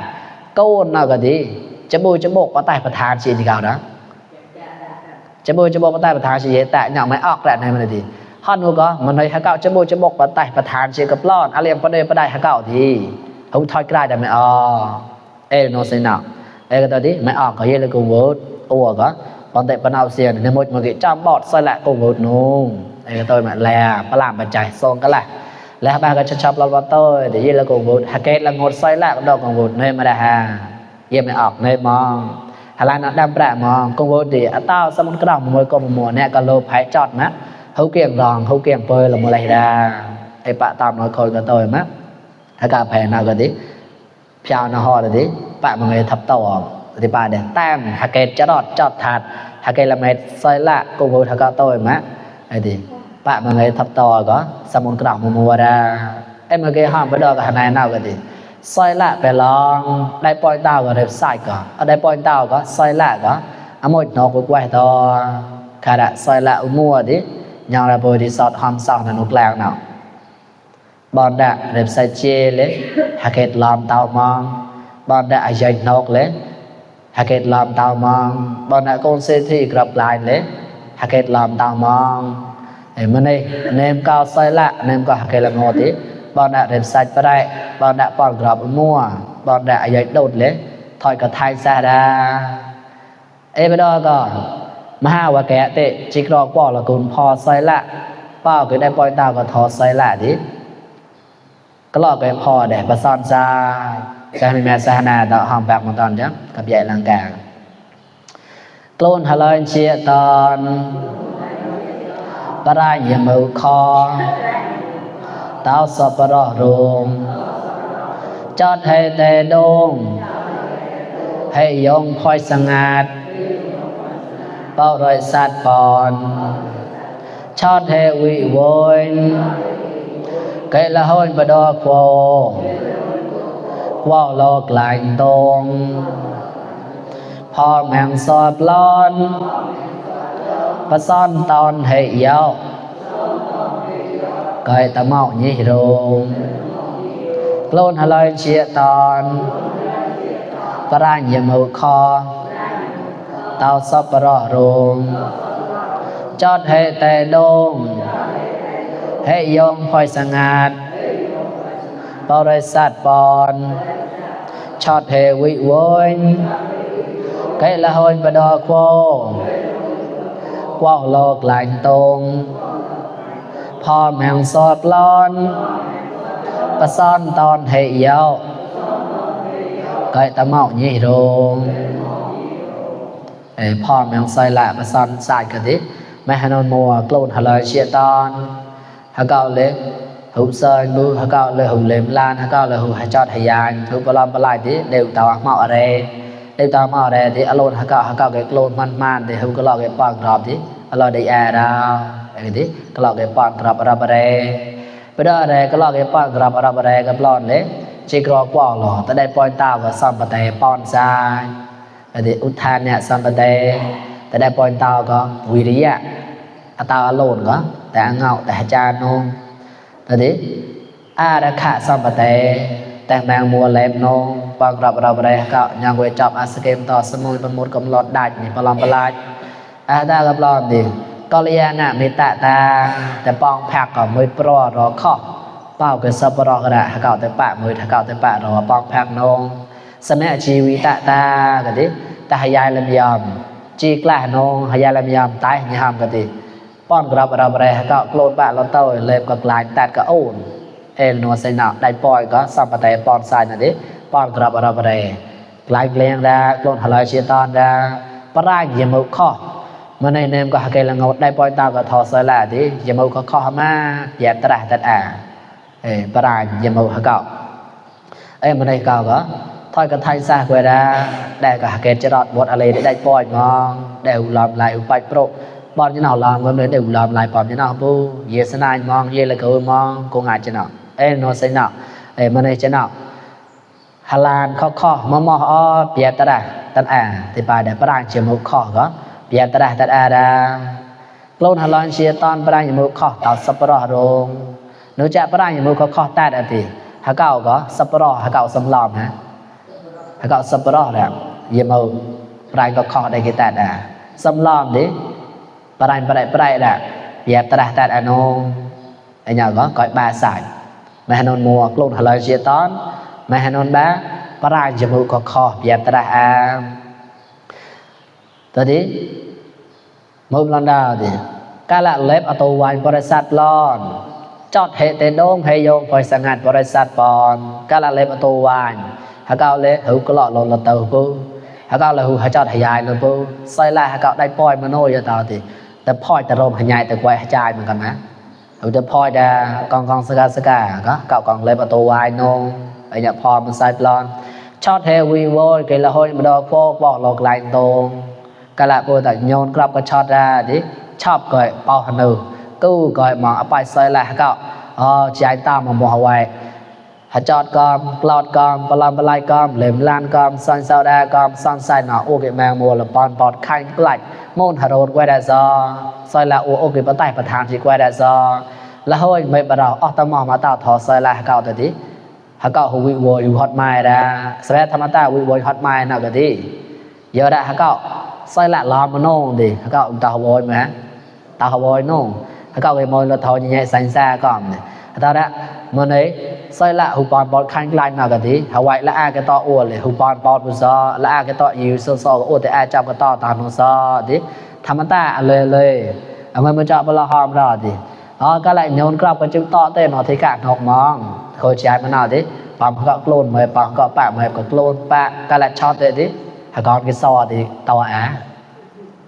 câu nào cái gì chấm bột có tàiประธานgì cao đó chấm bột có tàiประธานgì tại nhỏ máy ọc lại này mà gì hòn mua có mình thấy hả cậu chấm bột có tàiประธานgìกับlonอะไรประเดี๋ยวประเดี๋ยวhả cậu thì không thôi cái này mày nó sẽ nào cái tao đi mày ọc cái gì là cùng vốn có còn tại Pan Asian nên một cái trăm bọt xoay lại cùng một nung đây tôi mà lè pa làm bạch chảy xong cái lại lè ba cái chop lon tôi để là cùng một hạt kết là một xoay lại cũng đâu cùng một nơi mà đã hà em này ọc nơi mong hà lan nó đam bạ mong cùng một thì tao xong cái đồng môi cùng mùa nè còn lô phải chọt mắt hấu kiềng ròn hấu kiềng phơi là một này ra ai bạn tao nói coi cái tôi mắtถ้าการแพ้nào cái đi chào nó ho là đi bạn mọi người thập tàu thì bà để tam hạt kết chọt thạt hạt cây là mệt xoay lại cùng với thằng cao tôi mà ấy thì bạn mà người thập tò có sao muốn cái đồng mua ra em mà cái hòm bắt đầu cái này nào cái gì xoay lại phải long đây point tao có đẹp sai có ở đây point tao có xoay lại có một nó cũng quay to khá đã xoay lại mua đi nhau là bồi đi sọt hòm sau là nút làng nào bọn đã đẹp sai chê lấy hạt kết làm tao mong bọn đã dành nọc lấy hạt kết làm tao mong bọn đã con xe thì gặp lại lấy hạt kết làm tao mong mà này nem cao xoay lại nem cao hạt kết là ngọt tí bọn đã đẹp sạch vào đây bọn đã bọn gặp mua bọn đã dành đột lấy thôi cả thay xa ra bây giờ có มหาวะแกะเตจิกรอกว่าละกุลพอซอยละเป้าก็ได้ปล่อยตาก็ทอซอยละดิก็ลอกก็พอได้ประสอนซาการมีแม่สหนาต่อห้องแบบของตอนจังกับใหญ่ลังกาโกลนฮะลอยเชียตอนปรายยมือคอเต้าสปรอโรงจอดให้แต่ดงให้ยงพลอยสงัดเป้ารอยสัตว์ปอนชอดให้วิโวยไกละห้อยบดอควอว่าโลกหลายตรงพอแมงสอบร้อนประซ่อนตอนให้เยาไก่ตะเมายี่โรงโกลนฮะลอยเชียตอนปรายยมือคอเต้าสปรอโรงจอดให้แต่ดงให้ยงพลอยสงัดบริษัทปอนชอดให้วิโวยไก่ละหอยบดอโควว่าโลกหลายตรงพอแมงสอดร้อนประซ่อนตอนให้เยาไก่ตะเมายี่โรงพ่อแมงซอยละประซ่อนสายกันดิแม่ฮานอนมัวโกลนฮะลอยเชียตอนฮะเก่าเลยหุบซอยมือฮะเก่าเลยหุบเล็มลานฮะเก่าเลยหุบฮะจอดฮะยานหุบปลอมปลายดิเดี๋ยวตาวเมาอะไรเดี๋ยวตาวเมาอะไรดิอโลนฮะเก่าเกโกลนมันดิหุบก็ลอกเกปอนกรอบดิอโลได้แอร์ดาวอย่างนี้ก็ลอกเกปอนกรอบรับอะไรไปได้อะไรก็ลอกเกปอนกรอบรับอะไรก็ปลอนเลยจิกรอกว่าหรอแต่ได้ปอยตาวก็ซ้ำปะเตปอนซายอันนี้อุทานเนี่ยซ้ำปะเตแต่ได้ปอยตาวก็วิริยะตาวอโลนก็แต่เงาแต่จานนงตอนนี้อาราคะซ้ำปะเตแต่แมงมัวเล็บนงปองกรอบรับอะไรก็ยังเวจับอาสเกมต่อสมุนประมุดกำลอดได้นี่ปลอมปลายตากับปลอมดิกอลียานะมิตาตาแต่ปองแพกก็มือปลอรอข้อเป้าก็สับปะรอกระดาษเก่าแต่ปะมือเก่าแต่ปะรอปองแพกนงสมัยชีวิตตากันดิตาหายายลำยำจีกล้านงหายายลำยำตายยามกันดิป้อนกรับเราอะไรก็โกลนปะเราเต้าเล็บก็กลายตัดก็โอนนัวใส่หนักได้ปล่อยก็สัมปะเตป้อนใส่นั่นดิป้อนกรับเราอะไรกลายเกลียงดาโกลนฮะลอยเชียตอนดาปรายยมือข้อมาในเนมก็หาเกลังงดได้ปล่อยตาก็ทอสละดิยมือก็ข้อมาแยบตระตัดปรายยมือหาเก่ามาในเก่าก็ถอยกันไทยซากเวลาได้ก็หาเกจะรอดบทอะไรได้ปล่อยมองได้อุลอมลายอุปโปรบอลจะหนาวลอมก็เลยได้อุลอมลายปอมจะหนาวปูเยสนายมองเยเลยก็มองกงอาจจะหนาวโนใส่หนาวมาในจะหนาวฮาลานข้อมออ้อเปียตระตัดที่ไปได้ปรายเชียมุข้อก็เปียตระตัดดาโกลนฮาลอนเชียตอนปรายยมุข้อต่อสัปรอโรงเนื้อจะปรายยมุข้อตัดอะไรฮะเก่าก็สัปรอฮะเก่าสำลอมฮะฮะเก่าสัปรอแหละยมุปรายก็ข้อได้กี่ตัดสำลอมดิปรายแหละเปียตระตัดอนงไอ้เนี่ยก็ก่อยบาสายแม่ฮานอนมัวโกลนฮาลอนเชียตอนแม่ฮานอนบ้าปรายยมุข้อเปียตระตอนนี้มุมลอนดาวดิกาละเล็บเอาตัววายบริษัทลอนจอดเหตุโดงให้โยงพอยสังกัดบริษัทปอนกาละเล็บเอาตัววายหากเอาเล็บหูกลอลนเตาปูหากเอาเล็บหูหาจอดหายายเลยปูใส่ละหากเอาได้ปอยมาโน่ยต่อดิแต่พอยแต่ลมหายายแต่ไว้หายใจเหมือนกันนะหูจะพอยดากองสกาก็เก่ากองเล็บเอาตัววายนงไอ้เนี่ยพอมันใส่ปลอนชอดเฮวีโวยเกละหอยมาดอกโฟกบอกหลอกลายตรงกะละปูแต่โยนกลับก็ชอดได้ดิชอบก่อยเป่าหันกู้ก่อยมองเอาไปซอยละก็ใจตามมองเอาไว้หาจอดกอมกลอดกอมปลอมปลายกอมเหลมลานกอมซอนเซาดากอมซอนไซหนอโอเกแมงมัวละปอนปอดไข่กลัดโมนฮาโรดไว้ได้ซอซอยละโอเกปะไตประธานที่ไว้ได้ซอละห้อยไม่ปะเราออกตะมอมาตาทอซอยละเก่าแต่ดิหาเก่าหูวิวอยู่ฮอตไม้นะสมัยธรรมตาวิวฮอตไม้น่ะก็ดิเยอะได้หาเก่าใส่ละลอมมาโน่ดิเขาก็ตาขบอยไหมตาขบอยโน่เขาก็ไปมอยละทอยังไงใส่แซ่ก่อนเนี่ยตอนนั้นมันเลยใส่ละหุบปอนปอดคันกลายมากันทีเขาไว้ละอาก็ต่ออ้วนเลยหุบปอนปอดมุซอละอาก็ต่ออยู่โซก็อ้วนแต่อาจับก็ต่อตามมุซอดิ ธรรมตาเลยเอามันมาเจาะบลหอมรอดิก็lại nhốn crop cái chứng to tên nó thấy cả học mong khôi trái mà nào thế bằng có clone mày bằng có bạn mày có clone bạn cái lại cho thế đi còn cái so thì tao á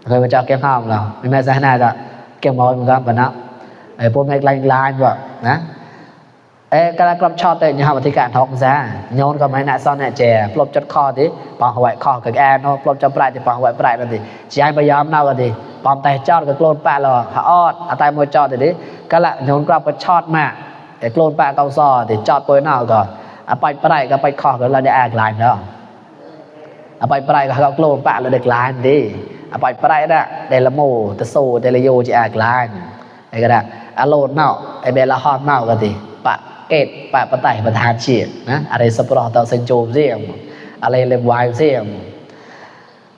rồi mà cho cái hòm nào mình sẽ này đó cái mồi mình gặp nó ấy bố mày line vậy nè cái lại crop cho tên như họ thấy cả học ra nhốn có mấy nãy son này chè plop chất kho thế bằng hoại kho cái an nó plop cho prai thì bằng hoại prai là gì chỉ ai bây giờ nào là gì bằng tay cho cái clone bạn là họ tay môi cho thì đấyก็ละโยนกลับไปช็อตมาไอ้โคลนปะเกาซอที่จอดปอยนาวก่อนไปปลายก็ไปขอกันแล้วได้แอกลายเนาะไปปลายก็เขาโคลนปะแล้วได้ลายดิไปปลายน่ะได้ละโมตะโซได้ละโยจะแอกลายไอ้ก็ได้อโลนเนาะไอ้เบลละฮอมเนาะก็ดิปะเกตปะปะไตประธานเฉียดนะอะไรสปอร์ตต่อเซนโจเซียมอะไรเลมไวเซียม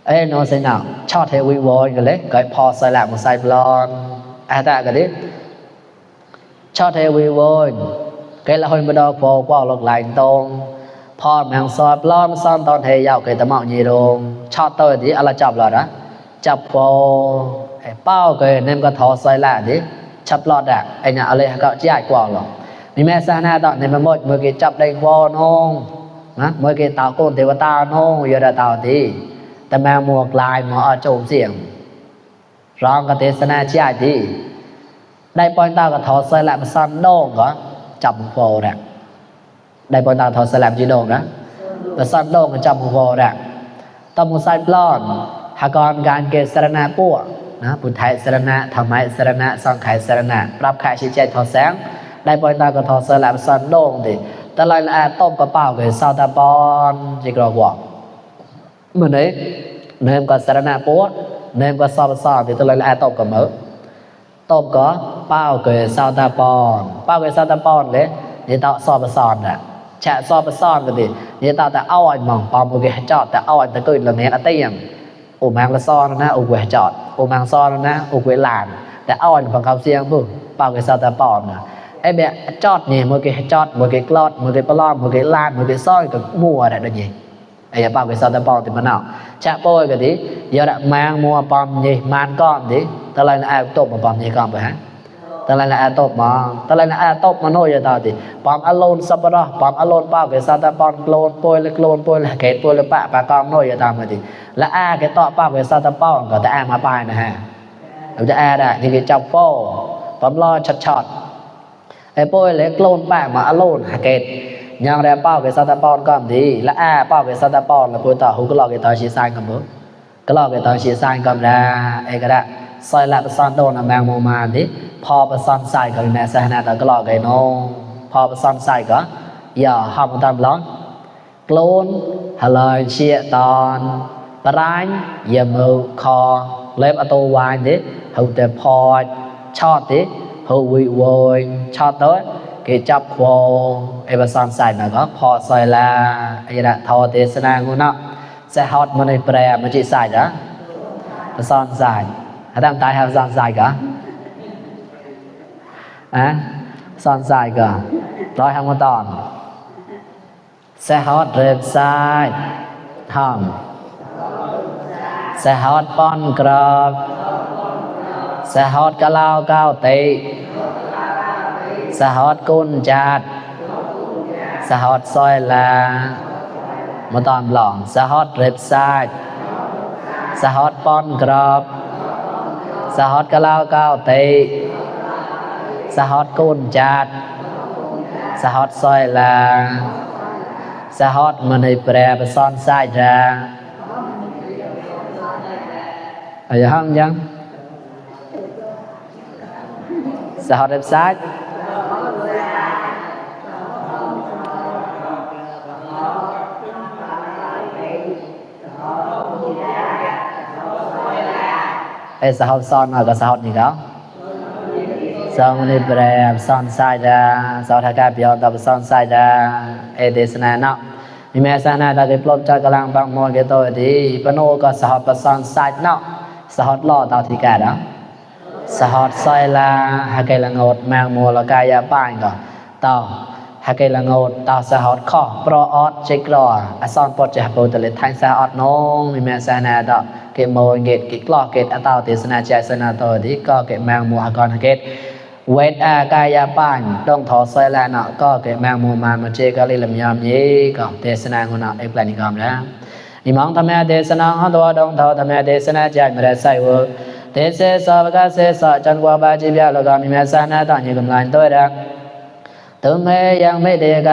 เอ้โนเซนเนาะช็อตเฮวีวอยกันเลยก็พอใส่หลักมาใส่บลอนแต่ก็ดิcho thế vi vôi cái là hồi bắt đầu phô qua lục lại tôngพอแมงซอดล้อมซ่อนตอนเฮยาวcái tấm mạo nhì đồn cho tôi thì ala chập rồi đó chập phô bao cái nem có thò xoay lại đi chập lọt à anh nhà ale cậu chạy qua rồi mi mẹ sa na tọn nem một mới cái chập đây vô nông á mới cái tàu côn thì ta nông giờ đã tàu thìแต่แมงหมวกลายหมอโจมเสียงร้องกเทศนาchạy thìได้ปอยตาก็ถอดใส่แหลมซันโด่งก็จับโฟน่ะได้ปอยตาถอดใส่แหลมจีโด่งนะแต่ซันโด่งก็จับโฟน่ะต้องมุใส่ปลอนหากรการเกษรณะปั่วนะปุถัยสรณะธรรมะสรณะสังขารสรณะปรับขายชี้แจงถอดแสงได้ปอยตาก็ถอดใส่แหลมซันโด่งดิแต่ลายละต้มกระเป๋าก็ซาวตาปอนจิกรอกว่าเหมือนนี้เนมก็สรณะปั่วเนมก็ซอบซ้อนที่แต่ลายละต้มก็เหมือต้มก็เป้าเกยซาวตาปอนเป้าเกยซาวตาปอนเลยนี่ต่อซอปซ้อนน่ะแฉะซอปซ้อนก็ดินี่ต่อแต่เอาอันมองปอมเกยจอดแต่เอาอันตะกึยละเมตะเตียมอุมังละซ้อนนะอุเกยจอดอุมังซ้อนนะอุเกยลานแต่เอาอันของเขาเสียงปุ๊บเป้าเกยซาวตาปอนน่ะไอ้แบบจอดนี่เมื่อเกยจอดเมื่อเกยกลอดเมื่อเกยปลอมเมื่อเกยลานเมื่อเกยซ้อนก็มั่วได้ด้วยนี่ไอ้เป้าเกยซาวตาปอนที่มันเอาแฉะโป้ยก็ดิยอดแมงมัวปอมนี่มันก้อนดิตะไลน่ะตบมาปอมนี่ก้อนไปฮะตะไลน่ะตบมาตะไลน่ะตบมาโนยตาติปอมอโลนซับระปอมอโลนเป้าเกซาตาปอนโกลนโปยเลยโกลนโปยเลยเกตโปยเลยปะปะกอมโนยตามมาติและเกตอเป้าเกซาตาปอนก็แต่มาปายนะฮะเราจะได้นี่คือจับโป้ปอมรอช็อตไอ้โปยเลยโกลนปะมาอโลนเกตยังได้เป้าเกซาตาปอนก็ดีและเป้าเกซาตาปอนแล้วโปยต่อฮูก็รอเกตอชีซานกันบ่ก็รอเกตอชีซานกันได้ไอ้ก็ได้ซอยละประสานโดนแมงมุมมาดิพอประสานใส่ก็แม่สหนาตะก็ลอกไอ้น้องพอประสานใส่ก็อย่าห้ามตามร้องโกลนฮลอยเชียตอนปรายอย่ามือคอเล็บอโตวายดิหูแต่พอชอดดิหูวิวอยชอดตัวเกจับโวไอ้ประสานใส่น่ะก็พอซอยละไอ้ละทอเทศนางูเนาะใส่ฮอตมันในแปรมันจิใส่จ้ะประสานใส่ถ้าทำตายทำซ่อนใส่ก็ซ่อนใส่ก็ร้อยทำมาตอนเซฮอตเริ่มใส่ทำเซฮอตป้อนกรอบเซฮอตกะลาวก้าวตีเซฮอตกุนจัดเซฮอตซอยลามาตอนหลองเซฮอตเริ่มใส่เซฮอตป้อนกรอบสหอดกะลาวก้าวตีสหอดกุนจัดสหอดซอยลาสหอดมันในแปรไปซ่อนใส่จ้าอย่าห้องยังสหอดเว็บไซต์ไอ้สหอดซ้อนมากับสหอดนี่เขาซ้อนในแปรซ้อนใส่จ้าซ้อนทากาเปียนต่อไปซ้อนใส่จ้าไอ้เดสนาเนาะมีแม่สนาตาเก็บลบจากกำลังบางมองเกตัวดีปโนก็สหอดประซ้อนใส่เนาะสหอดล่อต่อที่กาเนาะสหอดซอยลาหากไกลงดแมงมัวละกายาป้ายก็ต่อห เกลังโอตาสะฮอดข้อปรออดเจกรออซอนปอดจะโปตะเลทังสะออดน้องมีแม่สานาดอกเกโมเกตกิกลอเกตอตาวเตสนาใจสนาโตดิก็เกแมงมูอากรเกตเวทอากายาปานต้องถอซอยลานะก็เกแมงมูมาเจกะลิลมยามยีก็เตสนางุนะเอปลานิกามแล้วอิมังธรรมะเทศนาหันตัวดงทอธรรมะเทศนาใจไม่ได้ใส่เวเทเสสาวกเสสจันกว่าบาจิบยาแล้วก็มีแม่สานาตอนอยู่กำลังตัวดักตุเมยังไม่เดก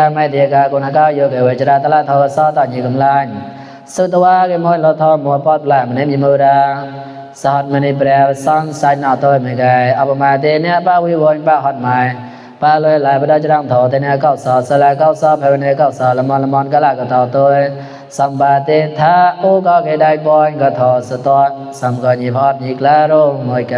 ากุณกาโยเกเวจราตละทอสตอนอยู่กำลังสุตวะเกมอยลทอมัวปอดปลามันมีมูดาสอดมันในแปลสังสันเอาตัวไม่ไกอัปมาเตเนี่ยป้าวิวนป้าหอดไม้ป้าเลยหลายประดาจรังทอเตเนี่ยเข้าสอสลายเข้าสอเพวเนเข้าสอละมอนก็ลากระทอตัวสัมบาเตทาโอก็เกได้บอยก็ทอสตอสัมก็ยีพอดยีกลาโรมอยไก